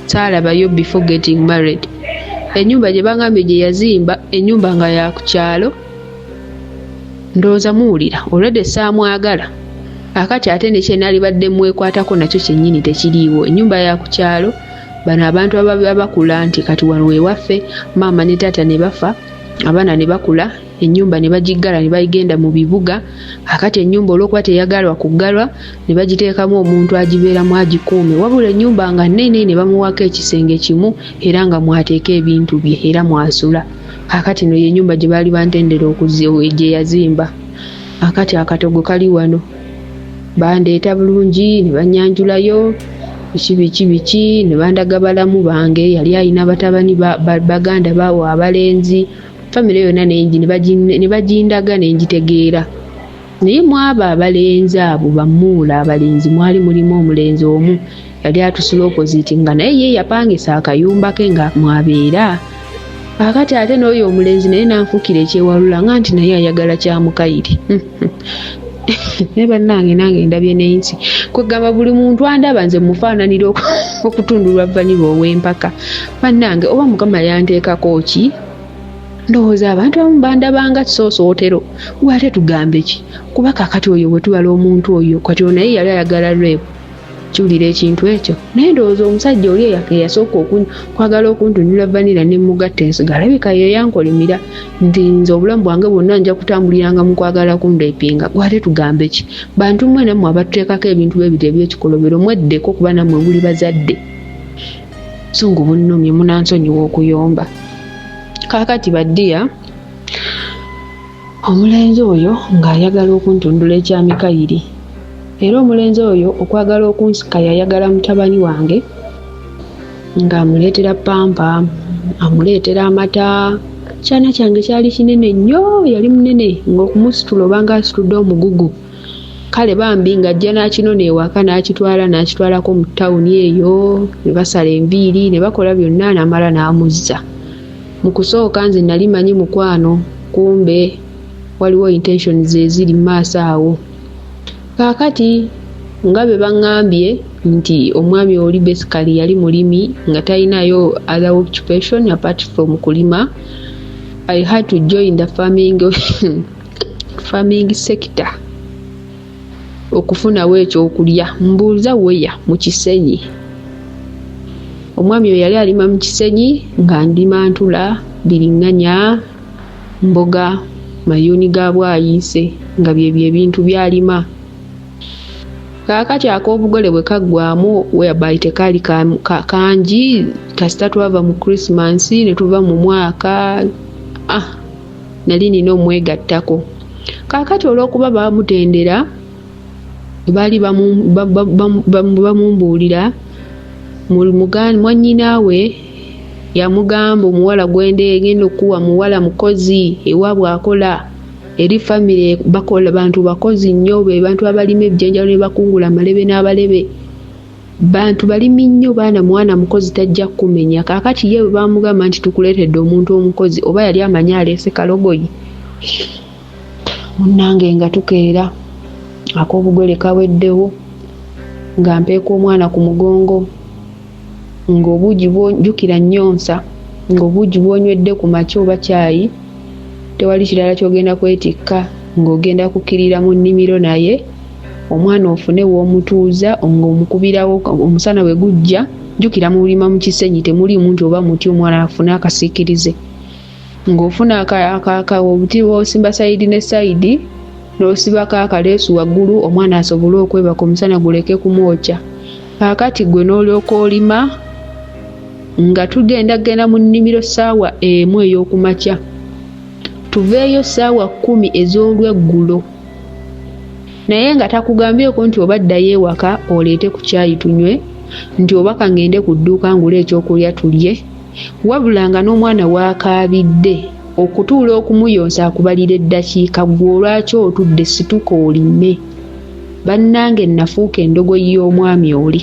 A: saalabayo before getting married. Ennyumba gye baŋŋambye gye yazimba, ennyumba nga ya ku kyalo. Ndowooza muwulira already saamwagala akati ate ne kye nalibadde mwekwatako nakyo kyennyini tekiriiwo. Ennyumba ya ku kyalo, bano abantu abakula nti kati wano wewaffe, maama ne taata ne bafa, abaana ne bakula, ennyumba ne bagiggala ne bagenda mu bibuga. Akati ennyumba olw'okuba teyagalwa kuggalwa ne bagiteekamu omuntu agibeeramu agikuume, wabula ennyumba nga nnene ne bamuwaako ekisenge kimu era nga mw'ateeka ebintu bye era mw'asula. Kaakati eno y'ennyumba gye baali bantendera gye yazimba. Akati akatogo kali wano. Bandeeta bulungi ne bannyanjulayo biki biki biki ne bandaga balamu bange, yali alina batabani baganda baawe abalenzi, famire yonna ne bagindaga ne ngitegeera. Naye mu abo abalenzi abo bammuula abalenzi mwali mulimu omulenzi omu yali atusula opposite nga naye ye yapangisa akayumba ke nga mw'abeera. Kaakati ate n'oyo omulenzi naye n'anfuukira ekyewalula nga nti naye ayagala kya mukayiri. Naye bannange nange ndabye n'ensi. Kwegamba buli muntu andaba nze mufaananira okutundulwa vanilla ow'empaka. Bannange oba Mukama yanteekako ki? Ndowooza abantu abamu bandabanga kisoosootero. Gwe ate tugambe ki? Kuba kaakati oyo bwe tubala omuntu oyo kati ono naye yali ayagala rape. Kiwulira ekintu ekyo. Naye ndowooza omusajja oli eyasooka okwagala okuntunula vanilla ne mmugatta ensigo alabika ye yankolimira nti nze obulamu bwange bwonna nja kutambuliranga mu kwagala kundepinga. Gwe ate tugambe ki? Bantu mmwe nammwe abatuteekako ebintu bwe bityo eby'ekikolobero mweddeko kuba nammwe muli bazadde. Busungu bunnumye munansonyiwa okuyomba. Kaakati baddiya omulenzi oyo ng'ayagala okuntundula ekya Mikayiri. Era omulenzi oyo okwagala okunsika yayagala mutabani wange ng'amuleetera pampa, amuleetera amata. Kyana kyange kyali kinene nnyo, yali munene ng'okumusitula obanga asitudde omugugu. Kale bambi ng'ajja n'akinona ewaka n'akitwala n'akitwalako mu ttawuni eyo ne basala enviiri ne bakola byonna n'amala n'amuzza. Mu kusooka nze nali manyi mukwano kumbe waliwo intentions eziri mu maaso awo. Kaakati nga bwe baŋŋambye nti omwami oli basically yali mulimi nga talinayo other occupation apart from kulima, I had to join the farming sector okufunawo ekyokulya. Mbuuza weya mu Kisenyi. Omwami oyo yali alima mu Kisenyi nga ndima ntula, biriŋŋanya, mboga, mayuuni ga bwayiise nga byebyo ebintu by'alima. Kaakati ak'obugole bwe kaggwaamu whereby tekaali kangi kasita twava mu Christmas ne tuva mu mwaka nali nina omwegattako. Kaakati olw'okuba baamutendera baali bamumbuulira mwannyina we yamugamba omuwala gwende ngenda okukuwa muwala mukozi ewaabwe akola eri famire bakola bantu bakozi nnyo be bantu abalima ebijjanjalo ne bakungula amalebe n'abalebe bantu balimi nnyo baana mwana mukozi tajja kukumenya. Kaakati ye bwe baamugamba nti tukuleetedde omuntu omukozi oba yali amanyi aleese kalogoyi. Munnange nga tukeera ak'obugole kaweddewo nga mpeeka omwana ku mugongo ng'obuugi jjukira nnyonsa ng'obuugi bw'onywedde ku makya oba caayi tewali kirala ky'ogenda kwetikka ng'ogenda kukkirira mu nnimiro naye omwana ofune w'omutuuza ng'omukubirawo omusana bwe gujja. Jjukira mulima mu Kisenyi temuliimu nti oba muti omwana afune akasiikirize ng'ofuna obuti bw'osimba sayidi ne sayidi n'osibako akaleesu waggulu omwana asobole okwebaka omusana guleke kumwokya. Kaakati ggwe n'olyoka olima nga tugenda genda mu nnimiro ssaawa 1 ey'okumakya tuveeyo ssaawa 10 ez'olweggulo naye nga takugambyeko nti oba ddayo ewaka oleete ku caayi tunywe nti oba ka ngende ku dduuka ngule ekyokulya tulye wabula nga n'omwana w'akaabidde okutuula okumuyonsa akubalira eddakiika ggwe olwaki otudde situka olime. Bannange nafuuka endogoyi y'omwami oli.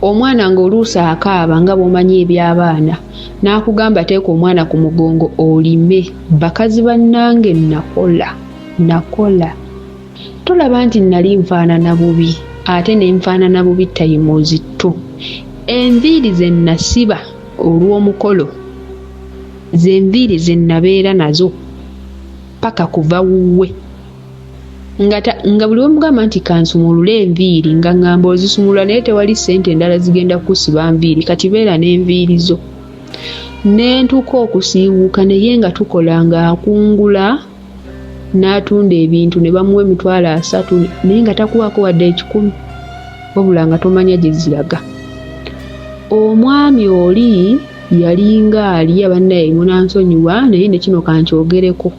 A: Omwana ng'oluusi akaaba nga bw'omanyi eby'abaana n'akugamba teeka omwana ku mugongo olime. Bakazi bannange nakola. Tolaba nti nali nfaanana bubi ate ne nfaanana bubi times two. Enviiri ze nasiba olw'omukolo ze nviiri ze nabeera nazo. paka kuva wuwe. Nga buli wemugamba nti kansumulule enviiri, nga ŋŋamba ozisumulula naye tewali ssente endala zigenda kukusiba nviiri, kati beera n'enviiri zo. Ne ntuuka okusiiwuuka naye nga tukola ng'akungula n'atunda ebintu ne bamuwa 300,000 naye nga takuwaako wadde 100, wabula nga tomanya gye ziraga. Omwami oli yalinga alya, bannaye munansonyiwa naye ne kino kankyogereko,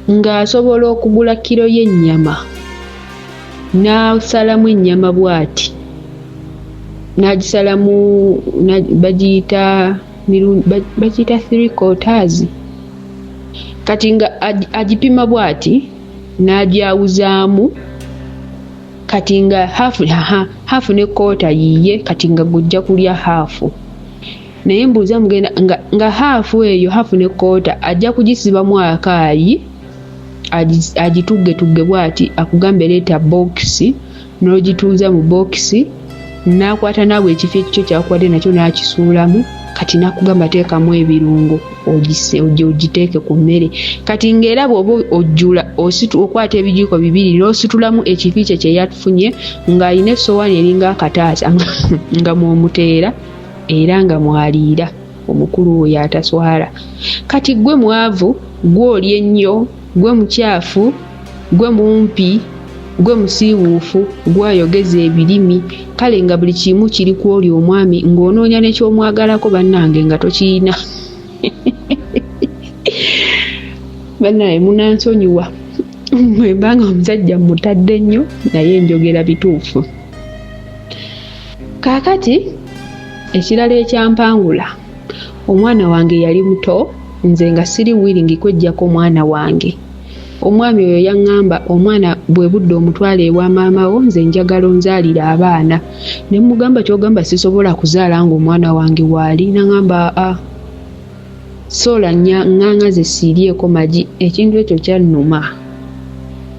A: ng'asobola okugula kiro y'ennyama n'asalamu ennyama bw'ati n'agisalamu, bagiyita three quarters, kati nga agipima bw'ati n'agyawuzaamu, kati nga half, aha, half ne quarter yiye, kati nga gujja kulya half. Naye mbuuza mugenda nga half eyo, half ne quarter, ajja kugisibamu akaayi agituggetugge bw'ati, akugambe leeta bookisi, n'ogituuza mu bookisi, n'akwata naawe ekifo ekikyo ky'akuwadde nakyo n'akisuulamu, kati n'akugamba teekamu ebirungo ogiteeke ku mmere. Kati ng'era bw'oba ojjula okwata ebijiiko bibiri n'ositulamu ekifi kye kye yafunye, ng'alina essowaani eringa akataasa nga mw'omuteera era nga mwaliira. Omukulu oyo ataswala. Kati ggwe mwavu, ggwe olya ennyo, ggwe mukyafu, ggwe mumpi, ggwe musiiwuufu, ggwe ayogeza ebirimi, kale nga buli kimu kiri ku oli omwami, ng'onoonya ne ky'omwagalako bannange nga tokiyina. Bannange munansonyiwa bwe mba nga omusajja mmutadde nnyo, naye njogera bituufu. Kaakati ekirala ekyampangula, omwana wange yali muto, nze nga siri willing kweggyako mwana wange. Omwami oyo yaŋŋamba omwana bwe budde omutwale ewa maama wo, nze njagala onzaalire abaana. Ne mmugamba ky'ogamba sisobola kuzaala ng'omwana wange waali, n'aŋŋamba aa soola ŋŋaŋa ze siiryeeko magi. Ekintu ekyo kyannuma.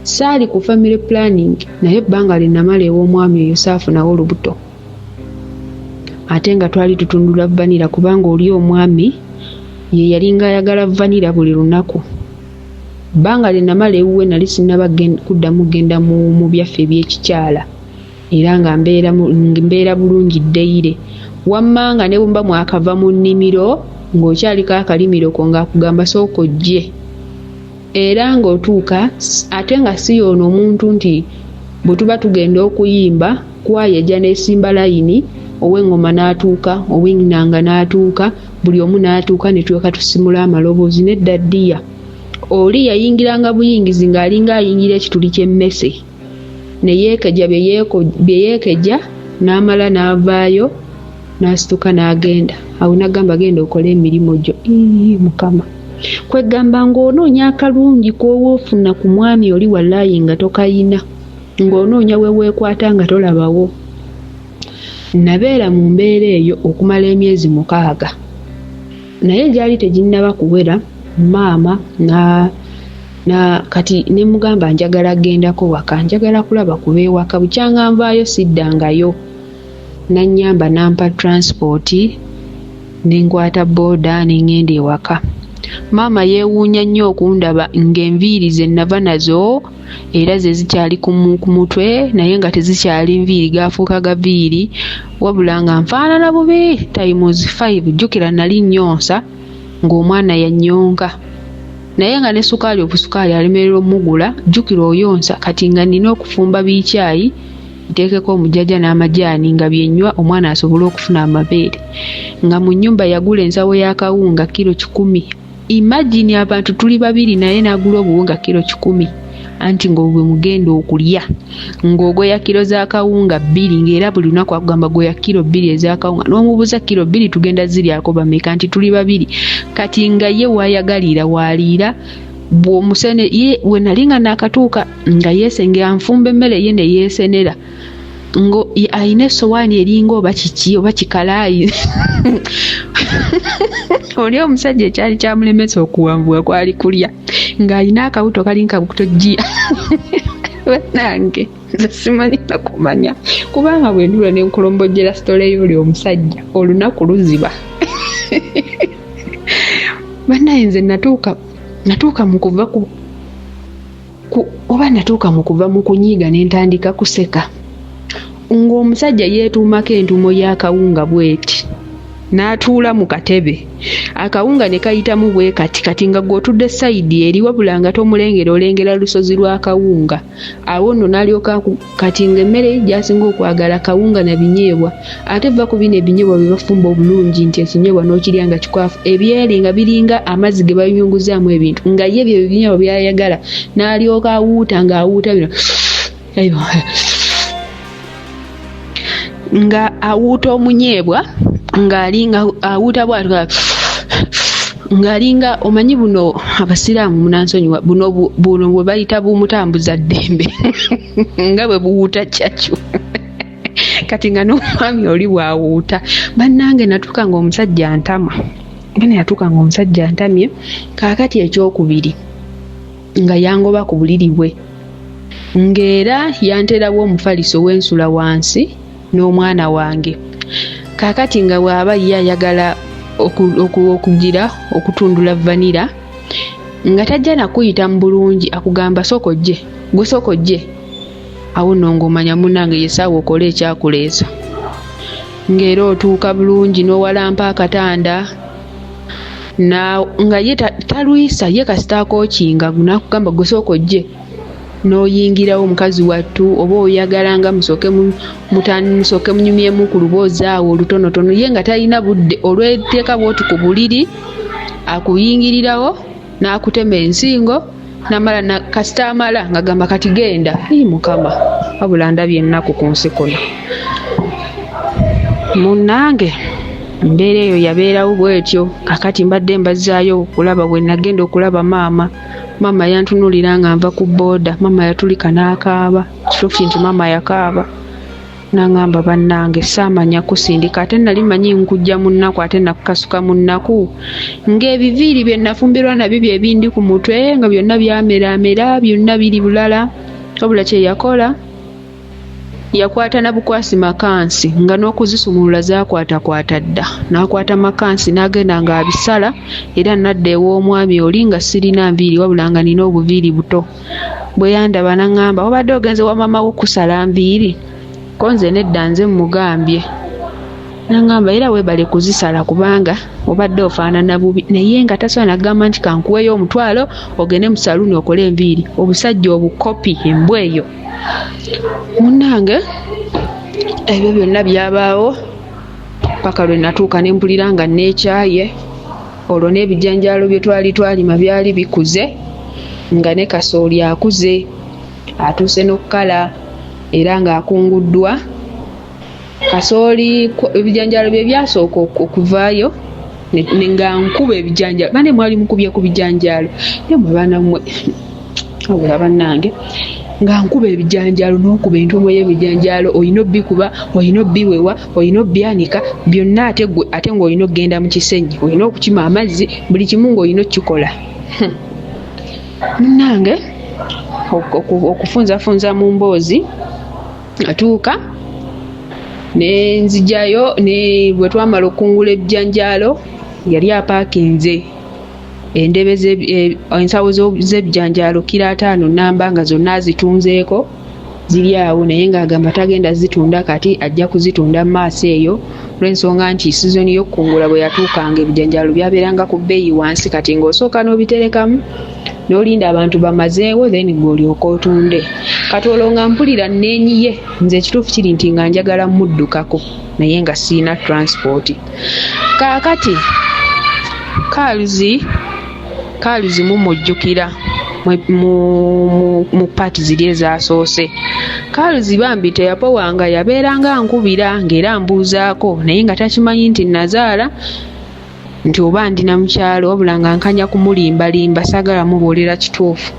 A: Saali ku family planning, naye ebbanga lye namala ew'omwami oyo saafunawo lubuto. Ate nga twali tutundula vanilla, kubanga oli omwami ye yalinga ayagala vanilla buli lunaku. Bbanga lye namala ewuwe nali sinnaba kuddamu kugenda mu byaffe eby'ekikyala, era nga mbeera bulungi ddeyire. Wamma nga ne bwe muba mwakava mu nnimiro ng'okyaliko akalimiro ko ng'akugamba sooka ojje, era ng'otuuka ate nga si y'ono omuntu nti bwe tuba tugenda okuyimba kwaya ejja n'esimba layini, ow'eŋŋoma n'atuuka, ow'ennanga n'atuuka, buli omu n'atuuka ne tulyoka tusimula amaloboozi. Nedda ddiya, oli yayingiranga buyingizi ng'alinga ayingira ekituli ky'emmese ne yeekejja bye yeekejja, n'amala n'avaayo n'asituka n'agenda. Awo n'agamba genda okole emirimu gyo. Ii Mukama, kwegamba ng'onoonya akalungi k'oba ofuna ku mwami oli wallaayi nga tokayina, ng'onoonya we weekwata nga tolabawo. Nabeera mu mbeera eyo okumala emyezi 6, naye gyali teginnaba kuwera maama na kati ne mugamba njagala gendako waka, njagala kulaba ku b'ewaka, bukyanga nvaayo siddangayo. Nannyamba n'ampa transport ne nkwata booda ne ŋŋenda ewaka. Maama yeewuunya nnyo okundaba ng'enviiri ze nava nazo era ze zikyali ku mutwe, naye nga tezikyali nviiri, gaafuuka gaviiri, wabula nga nfaanana bubi times 5. Jjukira nali nnyonsa ng'omwana yannyonka, naye nga ne sukaali obusukaali alemererwa ommugula, jjukira oyonsa, kati nga nnina okufumba bikyayi nteekeko omujjaja n'amajaani nga bye nnywa omwana asobole okufuna amabeere. Nga mu nnyumba yagula ensawo y'akawunga kiro 100. Imagine abantu tuli babiri naye n'agula obuwunga kiro 100, anti ng'obwo bwe mugenda okulya, ng'ogoya kiro z'akawunga 2, ng'era buli lunaku akugamba goya kiro 2 ez'akawunga, n'omubuuza kiro 2 tugenda ziryako bameka, nti tuli babiri. Kati nga ye w'ayagalira w'aliira, bw'omusene ye we nali nga naakatuuka nga yeesengera nfumba emmere ye ne yeesenera, ngo alina essowaani eringa oba kiki oba kikalaayi. Oli omusajja ekyali kyamulemesa okuwanvuwa kwali kulya, ng'alina akawuto kalinga kabutojjiya. Bannange nze simanyi nakumanya, kubanga bwe ntuula ne nkulombojjera sitole y'oli omusajja olunaku luziba. Bannaye nze natuuka Natuuka mu kuva ku oba natuuka mu kuva mu kunyiiga ne ntandika kuseka ng'omusajja yeetuumako entuumo y'akawunga bw'eti n'atuula mu katebe akawunga ne kayitamu bwe kati kati nga gwe otudde sayidi eri wabula nga tomulengera olengera lusozi lwa kawunga awo nno n'alyoka kati ng'emmere ye gy'asinga okwagala kawunga na binyeebwa ate vva ku bino ebinyeebwa bye bafumba obulungi nti ekinyeebwa n'okirya nga kikwafu ebyeri nga biringa amazzi ge bayunguzaamu ebintu nga ye bye binyeebwa by'ayagala n'alyoka awuuta ng'awuuta bino nga awuuta omunyeebwa ng'alinga awuuta bw'atyo ng'alinga omanyi buno abasiraamu munansonyiwa buno buno bwe bayita bumutambuza ddembe nga bwe buwuuta ccacu kati nga n'omwami oli bw'awuuta bannange natuuka ng'omusajja ntama bana yatuuka ng'omusajja ntamye kaakati ekyokubiri nga yangoba ku buliri bwe ng'era yanterawo omufaliso w'ensula wansi n'omwana wange kaakati nga bw'aba ye ayagala okugira okutundula vanira nga tajja nakuyita mu bulungi akugamba sooka ojje gwe sooka ojje awo nno ng'omanya munnange ye ssaawa okole ekyakuleesa ng'era otuuka bulungi n'owalampa akatanda nga ye talwisa ye kasita akookinga n'akugamba gwe sooka ojje n'oyingirawo mukazi wattu oba oyagala nga musooke musooke munyumyemu ku luboozi awo olutonotono ye nga talina budde olweteeka bwoti ku buliri akuyingirirawo n'akutema ensingo namala na, kasita amala ngagamba kati genda ii mukama wabula ndabye ennaku ku nsi kuno munnange embeera eyo yabeerawo bwetyo kakati mbadde mbazzaayo okulaba bwe nagenda okulaba maama maama yantunuulira nga nva ku booda maama yatulika n'akaaba kituufu nti maama yakaaba Nangamba bannange saamanya kusindika ate nali manyi nkujja mu nnaku ate nakukasuka mu nnaku ng'ebiviiri bye nafumbirwa nabyo bye bindi ku mutwe nga byonna byameraamera byonna biri bulala wabula kye yakola yakwata na bukwasi makansi nga n'okuzisumulula zaakwatakwata dda n'akwata makansi n'agenda ng'abisala era nadda ew'omwami oli nga sirina nviiri wabula nga nina obuviiri buto. Bwe yandaba n'aŋŋamba wabadde ogenze wa maama wo kusala nviiri? Ko nze nedda nze mmugambye. N'aŋŋamba era weebale kuzisala kubanga obadde ofaanana bubi naye nga tasobola na kugamba nti kankuweeyo omutwalo ogende mu saluuni okole enviiri. Obusajja obukopi embwa eyo. Munnange ebyo byonna byabaawo paka lwe natuuka ne mpulira nga nneekyaye. Olwo n'ebijanjaalo bye twali twalima byali bikuze nga ne kasooli akuze atuuse n'okukala era ng'akunguddwa. Kasooli ebijanjaalo bye byasooka okuvaayo nga nkuba ebijanjaalo bane mwali mukubye ku bijanjaalo naye mwe baana mmwe wabula bannange nga nkuba ebijanjaalo n'okuba entuumo y'ebijanjaalo olina obikuba olina obiwewa olina obyanika byonna ate gwe ate ng'olina okugenda mu kisenyi olina okukima amazzi buli kimu ng'olina okukikola hmm. Munnange okufunzafunza mu mboozi atuuka ne nzijayo ne bwe twamala okukungula ebijanjaalo yali apaakinze endebe e, ensawo z'ebijanjaalo kiro ataano nnamba nga zonna azitunzeeko ziri awo naye ng'agamba tagenda zitunda kati ajja kuzitunda mu maaso eyo olw'ensonga nti sizoni y'okukungula bwe yatuukanga ebijanjaalo byabeeranga ku bbeeyi wansi kati ng'osooka n'obiterekamu n'olinda abantu bamazeewo then gwe olyoke otunde kati olwo nga mpulira nneenyiye nze ekituufu kiri nti nga njagala muddukako naye nga sirina transport kaakati kaaluzi kaaluzi mumujjukira mu paati ziri ezaasoose kaaluzi bambi teyapowanga yabeeranga ankubira ng'era ambuuzaako naye nga takimanyi nti nazaala nti oba ndi na mukyalo wabula nga nkanya kumulimbalimba saagala mubuulira kituufu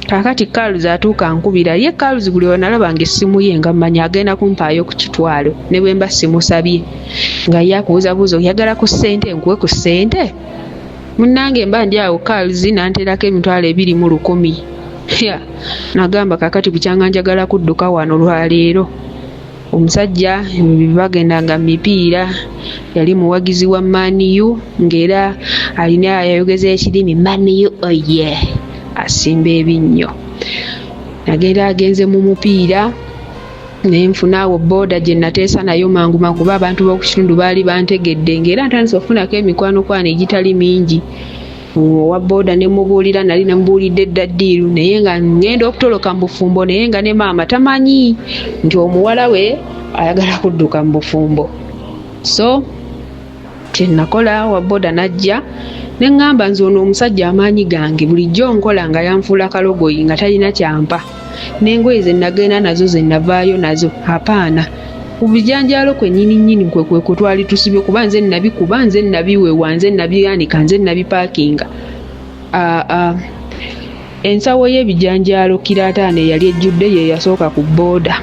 A: kaakati kaaluzi atuuka ankubira ye kaaluzi buli wenalabanga essimu ye nga mmanya agenda kumpaayo ku kitwalo ne bwe mba simusabye nga ye akubuuzabuuza oyagala ku ssente nkuwe ku ssente munnange mba ndi awo kaaluzi nanteerako 2,100 ya nagamba kaakati bukyanga njagala kudduka wano lwaleero. Omusajja bagendanga mu mipiira, yali muwagizi wa Man U ng'era alina ayogeza ekirimi Man U oye asimba ebinnyo. Nagenda agenze mu mupiira ne nfuna awo bbooda gye nateesa nayo mangu mangu kuba abantu b'oku kitundu baali bantegedde ng'era ntandise okufunako emikwanokwano egitali mingi. Owa bbooda ne mmubuulira, nali namubuulidde dda ddiiru naye nga ŋŋenda okutoloka mu bufumbo naye nga ne maama tamanyi nti omuwala we ayagala kudduka mu bufumbo. So kye nakola owa bbooda n'ajja ne ŋŋamba nze ono omusajja amaanyi gange bulijjo nkola nga yanfuula kalogoyi nga talina ky'ampa n'engoye ze nagenda nazo ze navaayo nazo apaana. Ku bijanjaalo kwennyini nnyini kwe kwe kwe twali tusibye kuba nze nabikuba, nze nabiwewa, nze nabyanika, nze nabipaakinga. Aa ensawo y'ebijanjaalo kiro ataano eyali ejjudde ye yasooka ku bbooda.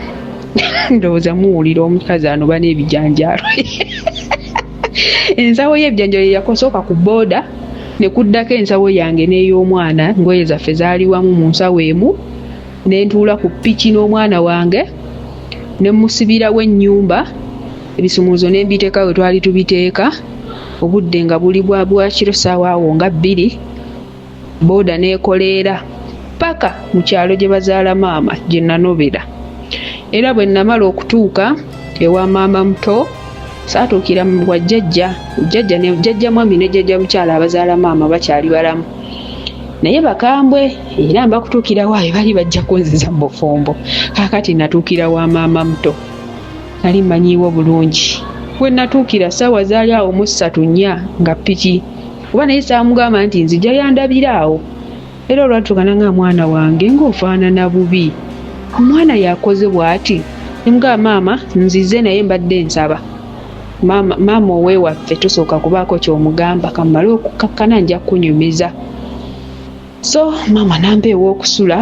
A: Ndowooza muwulira omukazi anoba n'ebijanjaalo. Ensawo y'ebijanjaalo ye yasooka ku bbooda ne kuddako ensawo yange n'ey'omwana, engoye zaffe zaali wamu mu nsawo emu. Ne ntuula ku ppiki n'omwana wange ne mmusibirawo ennyumba, ebisumuluzo ne mbiteeka we twali tubiteeka, obudde nga buli bwa bwakiro ssaawa awo nga bbiri, bbooda n'ekoleera ppaka mu kyalo gye bazaala maama gye nanobera. Era bwe namala okutuuka ewa maama muto, saatuukira wa jjajja, jjajja ne jjajja mwami ne jjajja mukyala abazaala maama bakyali balamu. Naye bakambwe era mbakutuukira waayo bali bajja kunziza mu bufumbo. Kaakati natuukira wa maama muto, nali mmanyiiwo bulungi. We natuukira ssaawa zaali awo mu ssatu nnya nga ppiki kuba naye saamugamba nti nzija yandabira awo. Era olwatuuka nangamba mwana wange ng'ofaanana bubi, omwana yakoze bw'ati? Ne mugamba maama nzize naye mbadde nsaba maama, maama ow'ewaffe tosooka kubaako ky'omugamba kammale okukkakkana nja kukunyumiza. So maama n'ampa ew'okusula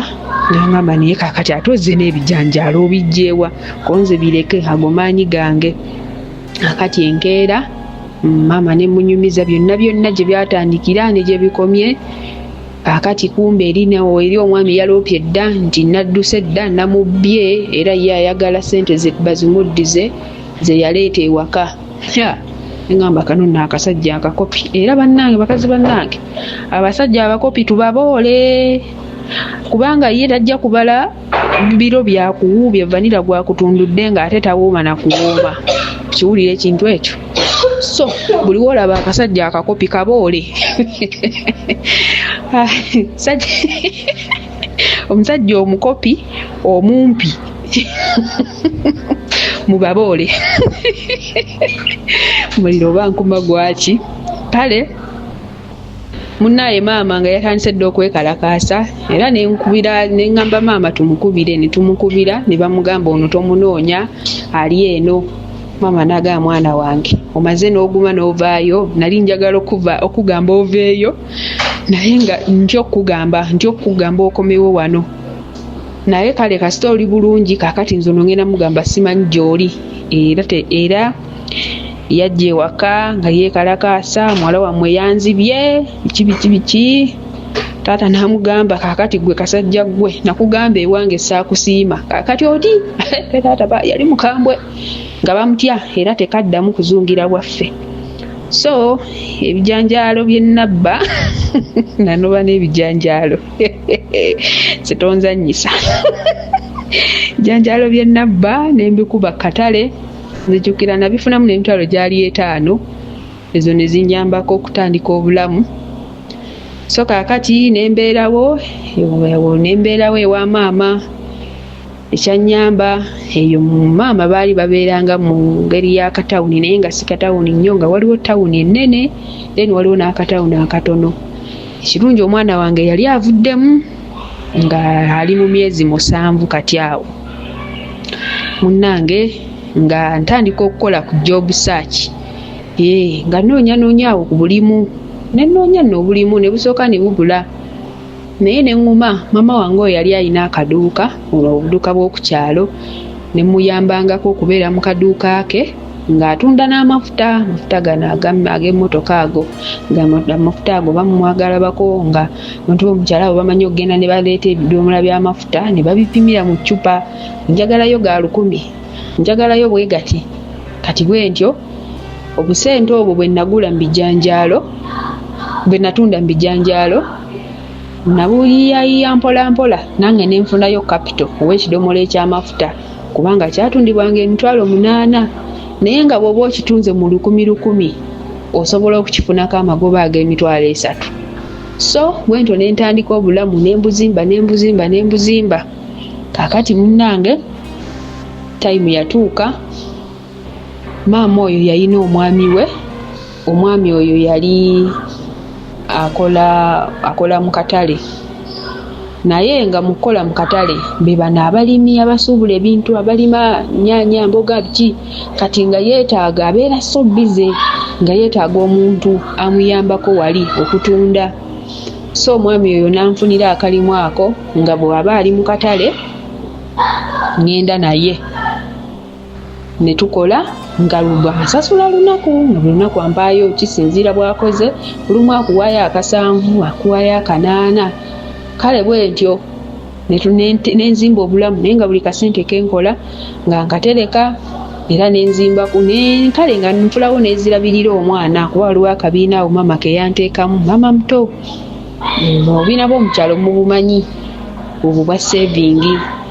A: n'angamba naye kaakati ate ozze n'ebijanjaalo obiggye wa? Ko nze bireke ago maanyi gange. Kaakati enkeera maama ne mmunyumiza byonna byonna gye byatandikira ne gye bikomye. Kaakati kumbe eri eri omwami yaloopye dda nti nadduse dda namubbye era ye ayagala ssente ze bazimuddize ze yaleeta ewaka. Ngamba kano nno akasajja akakopi era bannange bakazi bannange abasajja abakopi tubaboole kubanga ye tajja kubala biro byakuwuubye vanira gwakutundudde ng'ate tawooma na kuwooma. Kiwulira ekintu ekyo? So buli woolaba akasajja akakopi kaboole. Omusajja omukopi omumpi mubaboole. Muliro oba nkuma gwaki? Kale munnaaye maama nga yatandise dda okwekalakaasa era ne nkubira ne ŋŋamba maama tumukubire ne tumukubira ne bamugamba ono tomunoonya ali eno. Maama n'agamba mwana wange omaze n'oguma n'ovaayo nali njagala okuva okugamba oveeyo naye nga ntya okukugamba ntya okukugamba okomewo wano. Naye kale kasita oli bulungi kaakati nze ono ngenda mugamba simanyi gy'oli era te, era yajja ewaka nga yeekalakaasa muwala wammwe yanzibye biki biki biki taata n'amugamba kaakati gwe kasajja ggwe nakugamba ewange saakusiima kaakati oti taata yali mukambwe nga bamutya era tekaddamu kuzungira bwaffe. So ebijanjaalo bye nabba nanoba n'ebijanjaalo sitonzannyisa ebijanjaalo bye nabba ne mbikuba katale nzijukira nabifunamu n'emitwalo gyali etaano ezo ne zinnyambako okutandika obulamu. So kaakati ne mbeerawo ne mbeerawo ewa maama ekyannyamba eyo maama baali babeeranga mu ngeri y'akatawuni naye nga si katawuni nnyo nga waliwo tawuni ennene then waliwo n'akatawuni akatono. Ekirungi omwana wange yali avuddemu nga ali mu myezi musanvu kati awo. Munnange nga ntandika okukola ku job search nga nnoonyanoonya awo ku bulimu ne nnoonya nno obulimu ne busooka ne bubula naye ne ŋŋuma maama wange oyo yali alina akaduuka buno obuduuka bw'oku kyalo ne mmuyambangako okubeera mu kaduuka ke ng'atunda n'amafuta amafuta gano ag'emmotoka ago amafuta ago bamwagalabako nga abantu b'omu kyalo abo bamanyi okugenda ne baleeta ebidomola by'amafuta ne babipimira mu ccupa njagalayo ga lukumi. Njagalayo bwe gati. Kati bwe ntyo obusente obwo bwe nagula mu bijanjaalo, bwe natunda mu bijanjaalo, nabuyiiyayiiya mpolampola nange ne nfunayo kapito ow'ekidomola eky'amafuta kubanga kyatundibwanga 800,000 naye nga bw'oba okitunze mu 1000 osobola okukifunako amagoba ag'emitwalo 3. So bwentyo ne ntandika obulamu ne mbuzimba ne mbuzimba ne mbuzimba. Kaakati munnange tayimu yatuuka, maama oyo yalina omwami we. Omwami oyo yali akola akola mu katale, naye nga mu kukola mu katale be bano abalimi abasuubula ebintu, abalima nnyaanya, mboga, biki. Kati nga yeetaaga, abeera so busy, nga yeetaaga omuntu amuyambako wali okutunda. So omwami oyo n'anfunira akalimu ako nga bw'aba ali mu katale ŋŋenda naye ne tukola, nga bw'ansasula lunaku, nga buli lunaku ampaayo kisinziira bw'akoze. Olumu akuwaayo akasanvu, akuwaayo akanaana. Kale bwe ntyo ne nzimba obulamu, naye nga buli kasente ke nkola nga nkatereka era ne nzimbaku ne kale nga nfulawo n'ezirabirira omwana, kuba waliwo akabiina awo maama ke yanteekamu, maama muto. Obubiina bw'omu kyalo mubumanyi, obwo bwa saving,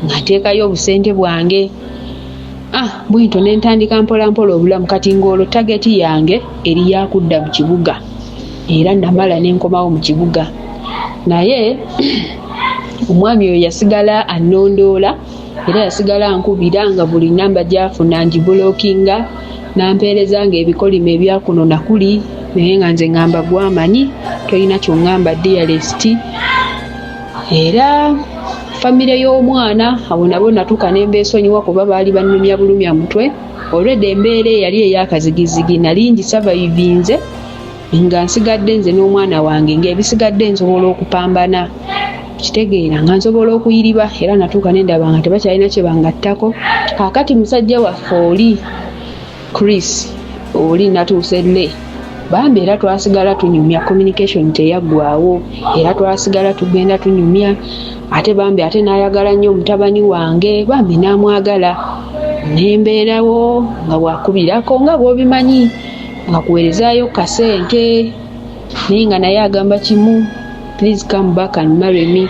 A: nga nteekayo obusente bwange. Ah, bwentyo ne ntandika mpolampola obulamu. Kati ng'olwo target yange eri ya kudda mu kibuga, era namala ne nkomawo mu kibuga. Naye omwami oyo yasigala annondoola era yasigala ankubira, nga buli namba gy'afuna ngiblockinga, n'ampeereza ng'ebikolimo ebya kuno na kuli, naye nga nze ŋŋamba gwamanyi, tolina ky'oŋŋamba dearest. Era famire y'omwana abo nabo natuuka ne mbeesonyiwa kuba baali bannumya bulumya mutwe. Olwedda embeera eyali ey'akazigizigi nali ngisurvivinze, nga nsigadde nze n'omwana wange, ng'ebisigadde nsobola okupambana, kitegeera nga nsobola okuyiriba. Era natuuka ne ndaba nga tebakyalina kye bangattako. Kaakati musajja waffe oli Chris oli natuuse le bambi, era twasigala tunyumya, communication teyaggwawo, era twasigala tugenda tunyumya. Ate bambi ate n'ayagala nnyo mutabani wange, bambi n'amwagala. Nembeerawo nga bwakubirako, nga bw'obimanyi, nga kuweerezaayo kasente, naye nga naye agamba kimu, "Please come back and marry me."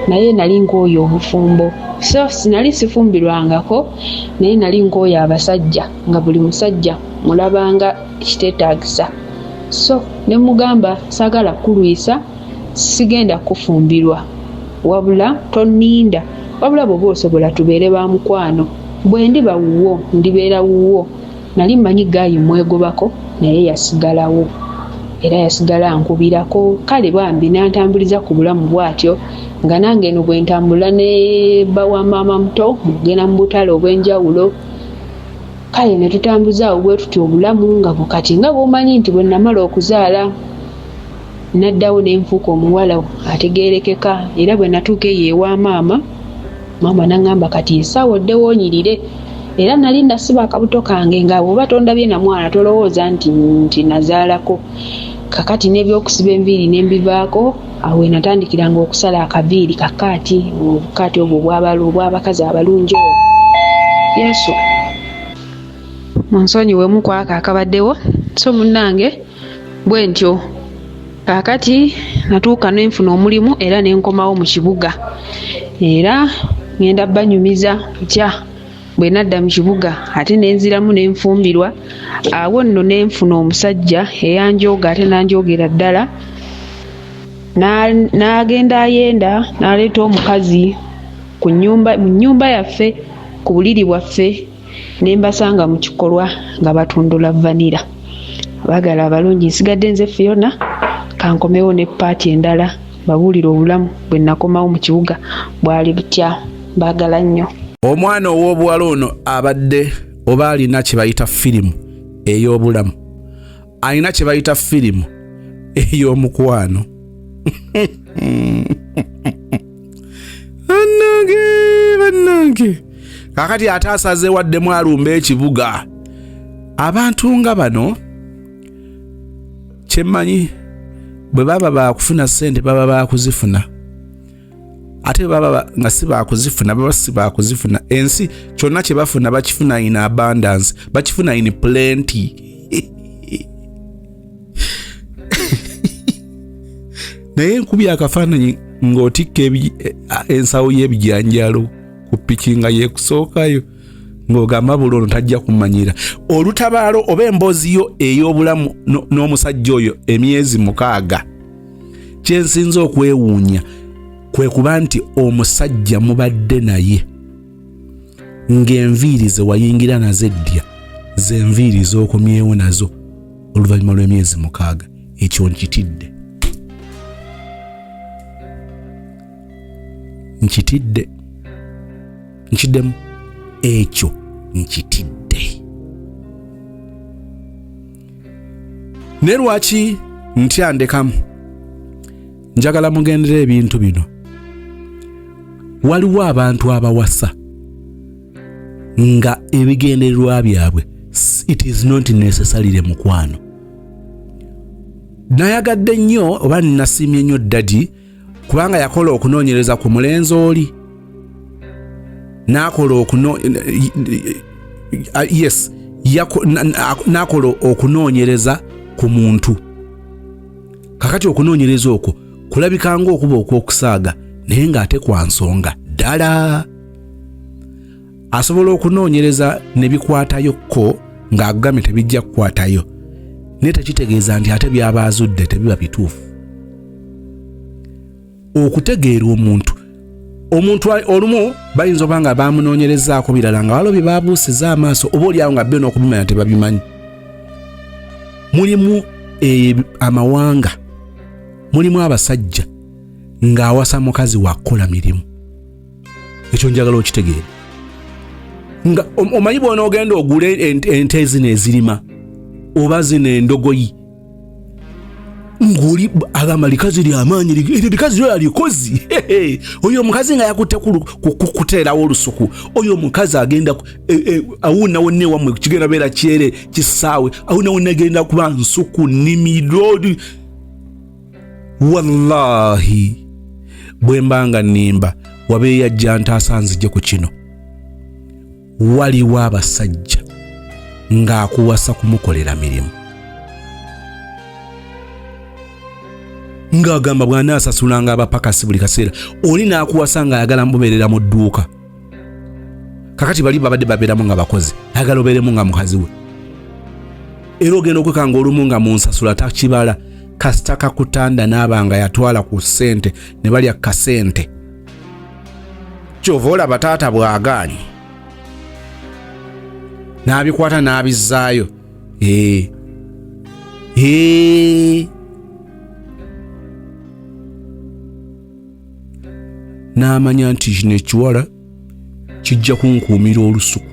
A: Naye nali nkooye obufumbo, so nali sifumbirwangako, naye nali nkooye abasajja, nga buli musajja mulabanga kiteetaagisa. So ne mugamba, saagala kukulwisa, sigenda kufumbirwa, wabula tonninda, wabula bw'oba osobola tubeere ba mukwano, bwe ndiba wuwo ndibeera wuwo. Nali mmanyi guy mwegobako, naye yasigalawo era yasigala ankubirako. Kale bambi n'antambuliza ku bulamu bw'atyo, nga nange eno bwe ntambula ne bba wa maama muto mugenda mu butale obw'enjawulo. Kale ne tutambuza awo bwe tutyo obulamu, nga bukati nga bw'omanyi nti bwe namala okuzaala naddawo ne nfuuka omuwala ategeerekeka. Era bwe natuuka eyo ewa maama, maama n'aŋŋamba, kati essaawa oddewo onyirire. Era nali nasiba akabuto kange, nga bw'oba tondabye na mwana tolowooza nti nazaalako. Kakati n'ebyokusiba enviiri ne mbivaako. Awo we natandikiranga okusala akaviiri kakaati, obukaati obwo obw'abakazi abalungi obwo. Yesu munsonyiwemu kwako akabaddewo. So munnange bwe ntyo kaakati natuuka ne nfuna omulimu era ne nkomawo mu kibuga. Era ŋŋenda banyumiza ntya bwe nadda mu kibuga ate ne nziramu ne nfumbirwa. Awo nno ne nfuna omusajja eyanjooga, ate n'anjoogera ddala, n'agenda ayenda n'aleeta omukazi ku nnyumba, mu nnyumba yaffe, ku buliri bwaffe, ne mbasanga mu kikolwa nga batundula vanilla. Abaagala abalungi, nsigadde nze Fiona. Kankomewo ne part endala babuulire obulamu bwe nakomawo mu kibuga bwali butya. Baagala nnyo.
C: Omwana ow'obuwala ono abadde oba alina kye bayita firimu ey'obulamu, alina kye bayita firimu ey'omukwano. Bannange, bannange, kaakati ate asaze waddemu alumba ekibuga. Abantu nga bano kyemmanyi bwe baba bakufuna ssente baba bakuzifuna.
E: Ate baba nga si baakuzifuna, baba si baakuzifuna. Ensi kyonna kye bafuna bakifuna in abundance, bakifuna in plenty. Naye nkubye akafaananyi ng'otikka ensawo y'ebijanjaalo ku piki nga yeekusookayo, ng'ogamba buli ono tajja kumanyira. Olutabaalo oba emboozi yo ey'obulamu n'omusajja oyo emyezi 6, kyensinza okwewuunya kwe kuba nti omusajja mubadde naye ng'enviiri ze wayingira nazo eddya z'enviiri z'okomyewo nazo oluvannyuma lw'emyezi 6. Ekyo nkitidde, nkitidde, nkiddemu, ekyo nkitidde. Naye lwaki ntya ndekamu? Njagala mugendere ebintu bino. Waliwo abantu abawasa nga ebigendererwa byabwe it is not necessarily mukwano. Nayagadde nnyo oba nasiimye nnyo Daddy kubanga yakola okunoonyereza ku mulenzi oli, n'akola yes, n'akola okunoonyereza ku muntu. Kakati okunoonyereza okwo kulabika ng'okuba okw'okusaaga, naye ng'ate kwa nsonga ddala. Asobola okunoonyereza ne bikwatayo ko ng'agambye tebijja kukwatayo, naye tekitegeeza nti ate by'aba azudde tebiba bituufu. Okutegeera omuntu, omuntu olumu bayinza oba nga bamunoonyerezaako birala nga waliwo bye babuusiza amaaso, oba oli awo nga byo n'okubimanya tebabimanyi. Mulimu amawanga, mulimu abasajja ng'awasa mukazi wakukola mirimu. Ekyo njagala okitegeera. Nga omanyi bw'onoogenda ogule ente zino ezirima oba zino endogoyi, ng'oli agamba likazi lyamaanyi, eryo likazi lyo alikozi. Oyo omukazi nga yakutte kuteerawo olusuku, oyo omukazi agenda awuuna wonna ewammwe kigenda beera kyere kisaawe, awuuna wonna egenda kuba nsuku nnimiro. Wallahi bwe mba nga nnimba, wabeeyo ajja ntaasa nzije ku kino. Waliwo abasajja ng'akuwasa kumukolera mirimu, ng'agamba bw'anaasasulanga abapakasi buli kaseera, oli n'akuwasa ng'ayagala mubeerera mu dduuka. Kakati bali babadde babeeramu nga bakozi, ayagala obeeremu nga mukazi we, era ogenda okwekanga olumu nga mu nsasula takibala, kasita kakutanda n'aba nga yatwala ku ssente ne balya kasente. Kyova olaba taata bw'agaanyi n'abikwata n'abizzaayo. N'amanya nti kino ekiwala kijja kunkuumira olusuku.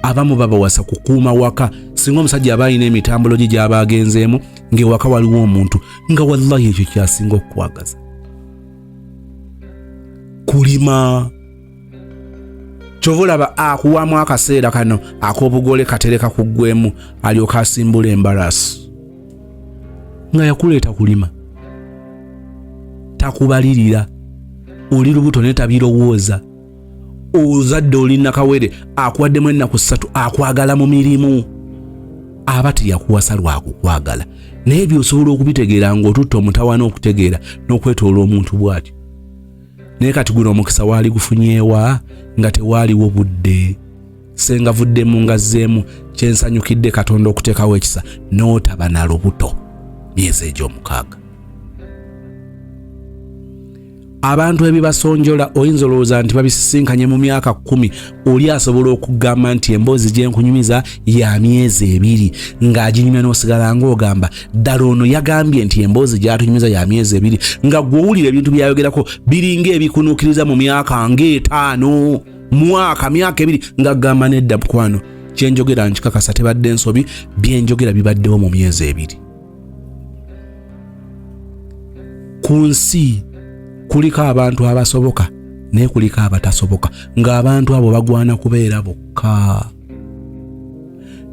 E: Abamu babawasa kukuuma waka. Singa omusajja aba alina emitambulo gye gy'aba agenzeemu ng'ewaka waliwo omuntu, nga wallahi ekyo kyasinga okukwagaza kulima. Kyova olaba akuwamu akaseera kano ak'obugole katereka kuggwemu, alyoka asimbula embalasi nga yakuleeta kulima. Takubalirira, oli lubuto naye tabirowooza, ozadde oli nakawere akuwaddemu ennaku 3, akwagala mu mirimu. Aba teyakuwasa lwakukwagala, naye by'osobola okubitegeera ng'otutta omutawaana okutegeera n'okwetoola omuntu bw'atyo. Naye kati guno omukisa waali gufunyeewa nga tewaaliwo budde. Senga vuddemu nga zzeemu, kyensanyukidde Katonda okuteekawo ekisa n'otaba na lubuto myezi egyo 6. Abantu ebibasonjola oyinza olowooza nti babisisinkanye mu myaka 10. Oli asobola okugamba nti emboozi gye nkunyumiza ya myezi 2, ng'aginyumya n'osigala ng'ogamba ddala ono yagambye nti emboozi gy'atunyumiza ya myezi 2, nga ggwe owulira ebintu by'ayogerako biringa ebikunuukiriza mu myaka ng'etaano, mwaka, myaka 2, ng'agamba nedda mukwano, kye njogera nkikakasa tebadde nsobi, bye njogera bibaddewo mu myezi 2. Ku nsi kuliko abantu abasoboka naye kuliko abatasoboka, ng'abantu abo bagwana kubeera bokka.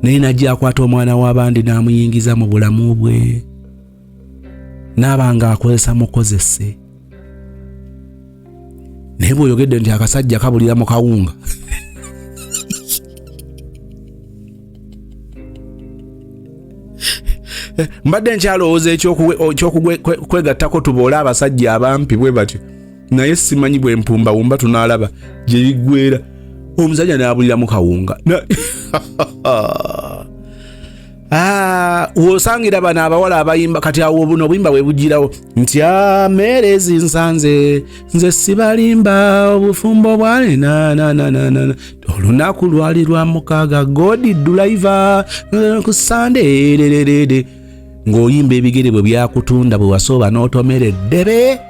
E: Naye najja akwata omwana w'abandi n'amuyingiza mu bulamu bwe, n'aba ng'akozesa mukozese. Naye bw'oyogedde nti akasajja kabulira mu kawunga, mbadde nkyalowooza ekyokwegattako tuboole abasajja abampi bwe batyo, naye simanyi bwe mpumbawumba tunaalaba gye biggweera. Omusajja n'abulira mu kawunga. Wosangira bano abawala abayimba kati awo buno obuyimba bwe bugirawo nti ameere ezinsanze nze sibalimba obufumbo bwale nanananana olunaku lwali lwa mukaaga godi dulaiva ku sande erererere, ng'oyimba ebigere bwe byakutunda bwe wasooba n'otomera eddebe.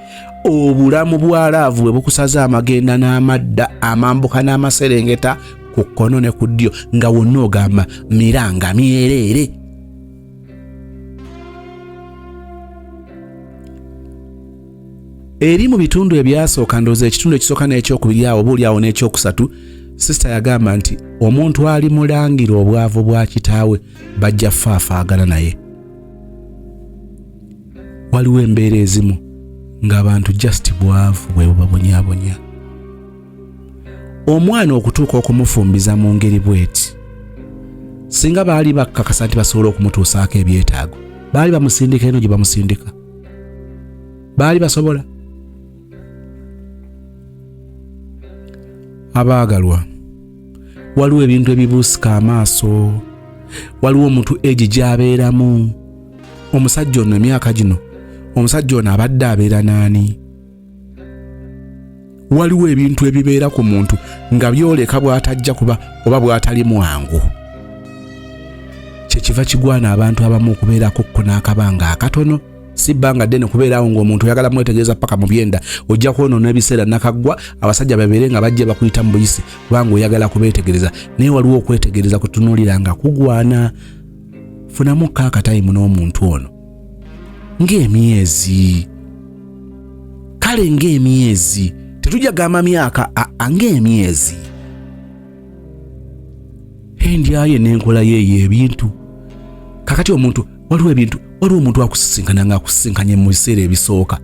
E: Obulamu bwa laavu bwe bukusaza amagenda n'amadda, amambuka n'amaserengeta, ku kkono ne ku ddyo, nga wonna ogamba miranga myereere. Eri mu bitundu ebyasooka, ndowooza ekitundu ekisooka n'ekyokubiri awo oba oli awo n'ekyokusatu, sisita yagamba nti omuntu alimulangira obwavu bwa kitaawe bajja faafaagana naye. Waliwo embeera ezimu ng'abantu just bwavu bwe bubabonyabonya. Omwana okutuuka okumufumbiza mu ngeri bweti, singa baali bakkakasa nti basobola okumutuusaako ebyetaago, baali bamusindika eno gye bamusindika, baali basobola. Abaagalwa, waliwo ebintu ebibuusika amaaso, waliwo omuntu egi gy'abeeramu. Omusajja ono emyaka gino, omusajja ono abadde abeera n'ani? Waliwo ebintu ebibeera ku muntu nga byoleka bw'atajja kuba oba bw'atali mwangu. Kyekiva kigwana abantu abamu okubeerako kko n'akabanga akatono, si bbanga ddene kubeerawo ng'omuntu oyagala mwetegereza paka mu byenda. Ojja kwonoona ebiseera nakaggwa. Abasajja babeere nga bajja bakuyita mu buyisi kubanga oyagala kubeetegereza, naye waliwo okwetegereza kutunuulira nga kugwana. Funamu ko akatayimu n'omuntu ono ng'emyezi, kale ng'emyezi, tetujja gamba myaka, aa, ng'emyezi, endyaye n'enkola ye ey'ebintu. Kakati omuntu, waliwo ebintu, waliwo omuntu akusisinkana nga akusisinkanye mu biseera ebisooka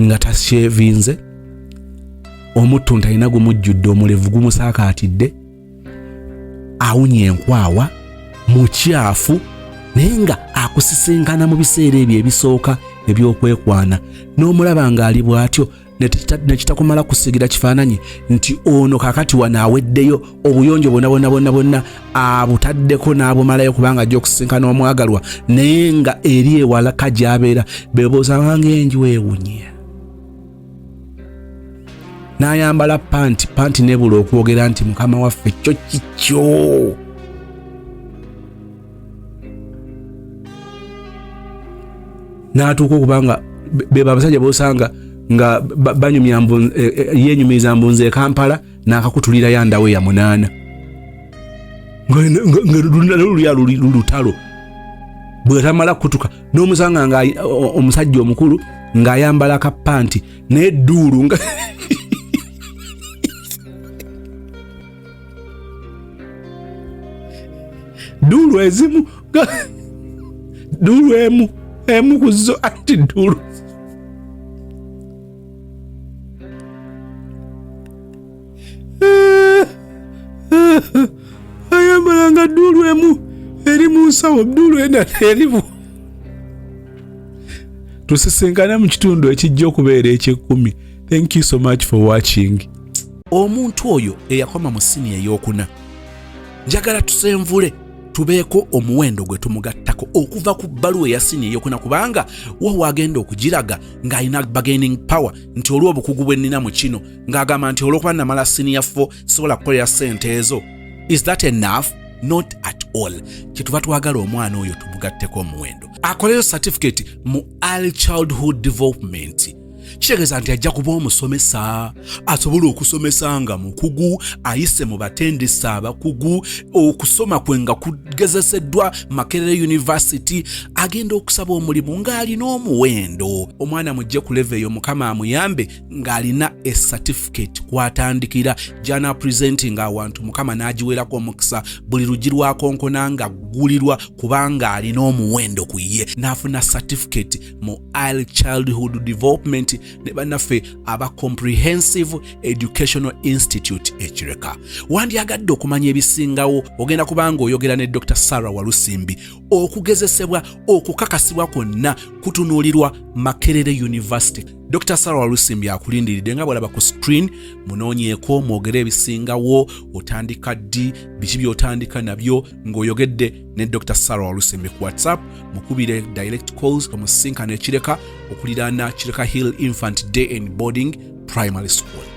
E: nga tashevinze, omuttu nti alina gumujjudde, omulevu gumusaakaatidde, awunya enkwawa, mukyafu, naye nga akusisinkana mu biseera ebyo ebisooka ebyokwekwana n'omulaba ng'ali bw'atyo, nekitakumala kusigira kifaananyi nti ono kakati wano aweddeyo obuyonjo bwonna bwonna bwonna bwonna abutaddeko n'abumalayo kubanga ajja okusisinkana omwagalwa. Naye nga eri ewalaka gy'abeera beboosanga enju ewunya, n'ayambala panti, panti nebula okwogera nti mukama waffe kyo kikyo. N'atuuka okubanga beba abasajja bosanga nga banyumya yenyumiriza mbu nze e Kampala n'akakutulirayo andawo ya 8, nga lulya lutalo bwetamala kutuka n'omusanga nga omusajja omukulu ng'ayambala ka panti naye dduulu nga dduulu ezimu, dduulu emu emu ku zo, anti dduulu ayambala nga dduulu emu eri mu nsawo, dduulu endala erimu. Tusisinkane mu kitundu ekijja okubeera eky'ekkumi. Thank you so much for watching. Omuntu oyo eyakoma mu siniya ey'okuna, njagala tusenvule tubeeko omuwendo gwe tumugattako okuva ku bbaluwa eya siniya ey'okuna, kubanga wo wagenda okugiraga ng'alina bargaining power nti olw'obukugu bwe nnina mu kino, ng'agamba nti olw'okuba namala siniya 4 sobola kukolera ssente ezo. Is that enough? Not at all. Kyetuva twagala omwana oyo tumugatteko omuwendo, akoleyo certificate mu early childhood development. Kitegeeza nti ajja kuba omusomesa asobola okusomesa nga mukugu, ayise mu batendesi abakugu, okusoma kwe nga kugezeseddwa Makerere University. Agenda okusaba omulimu ng'alina omuwendo. Omwana mujje ku level eyo, Mukama amuyambe ng'alina e certificate kwatandikira gyana presenting awantu, Mukama n'agiwerako omukisa, buli luggi lwakonkona nga ggulirwa kubanga alina omuwendo ku ye, n'afuna certificate mu early childhood development. Ne bannaffe aba Comprehensive Educational Institute Ekireka, wandyagadde okumanya ebisingawo, ogenda kubanga oyogera ne Dr Sarah Walusimbi. Okugezesebwa okukakasibwa kwonna kutunuulirwa Makerere University. Dr Sarah Walusimbi akulindiridde nga bwalaba ku screen. Munoonyeeko, mwogere ebisingawo. Otandika ddi? Biki by'otandika nabyo ng'oyogedde ne Dr Sarah Walusimbi ku WhatsApp? Mukubire direct calls, omusinkano Ekireka okuliraana Kireka Hill Infant Day and Boarding Primary School.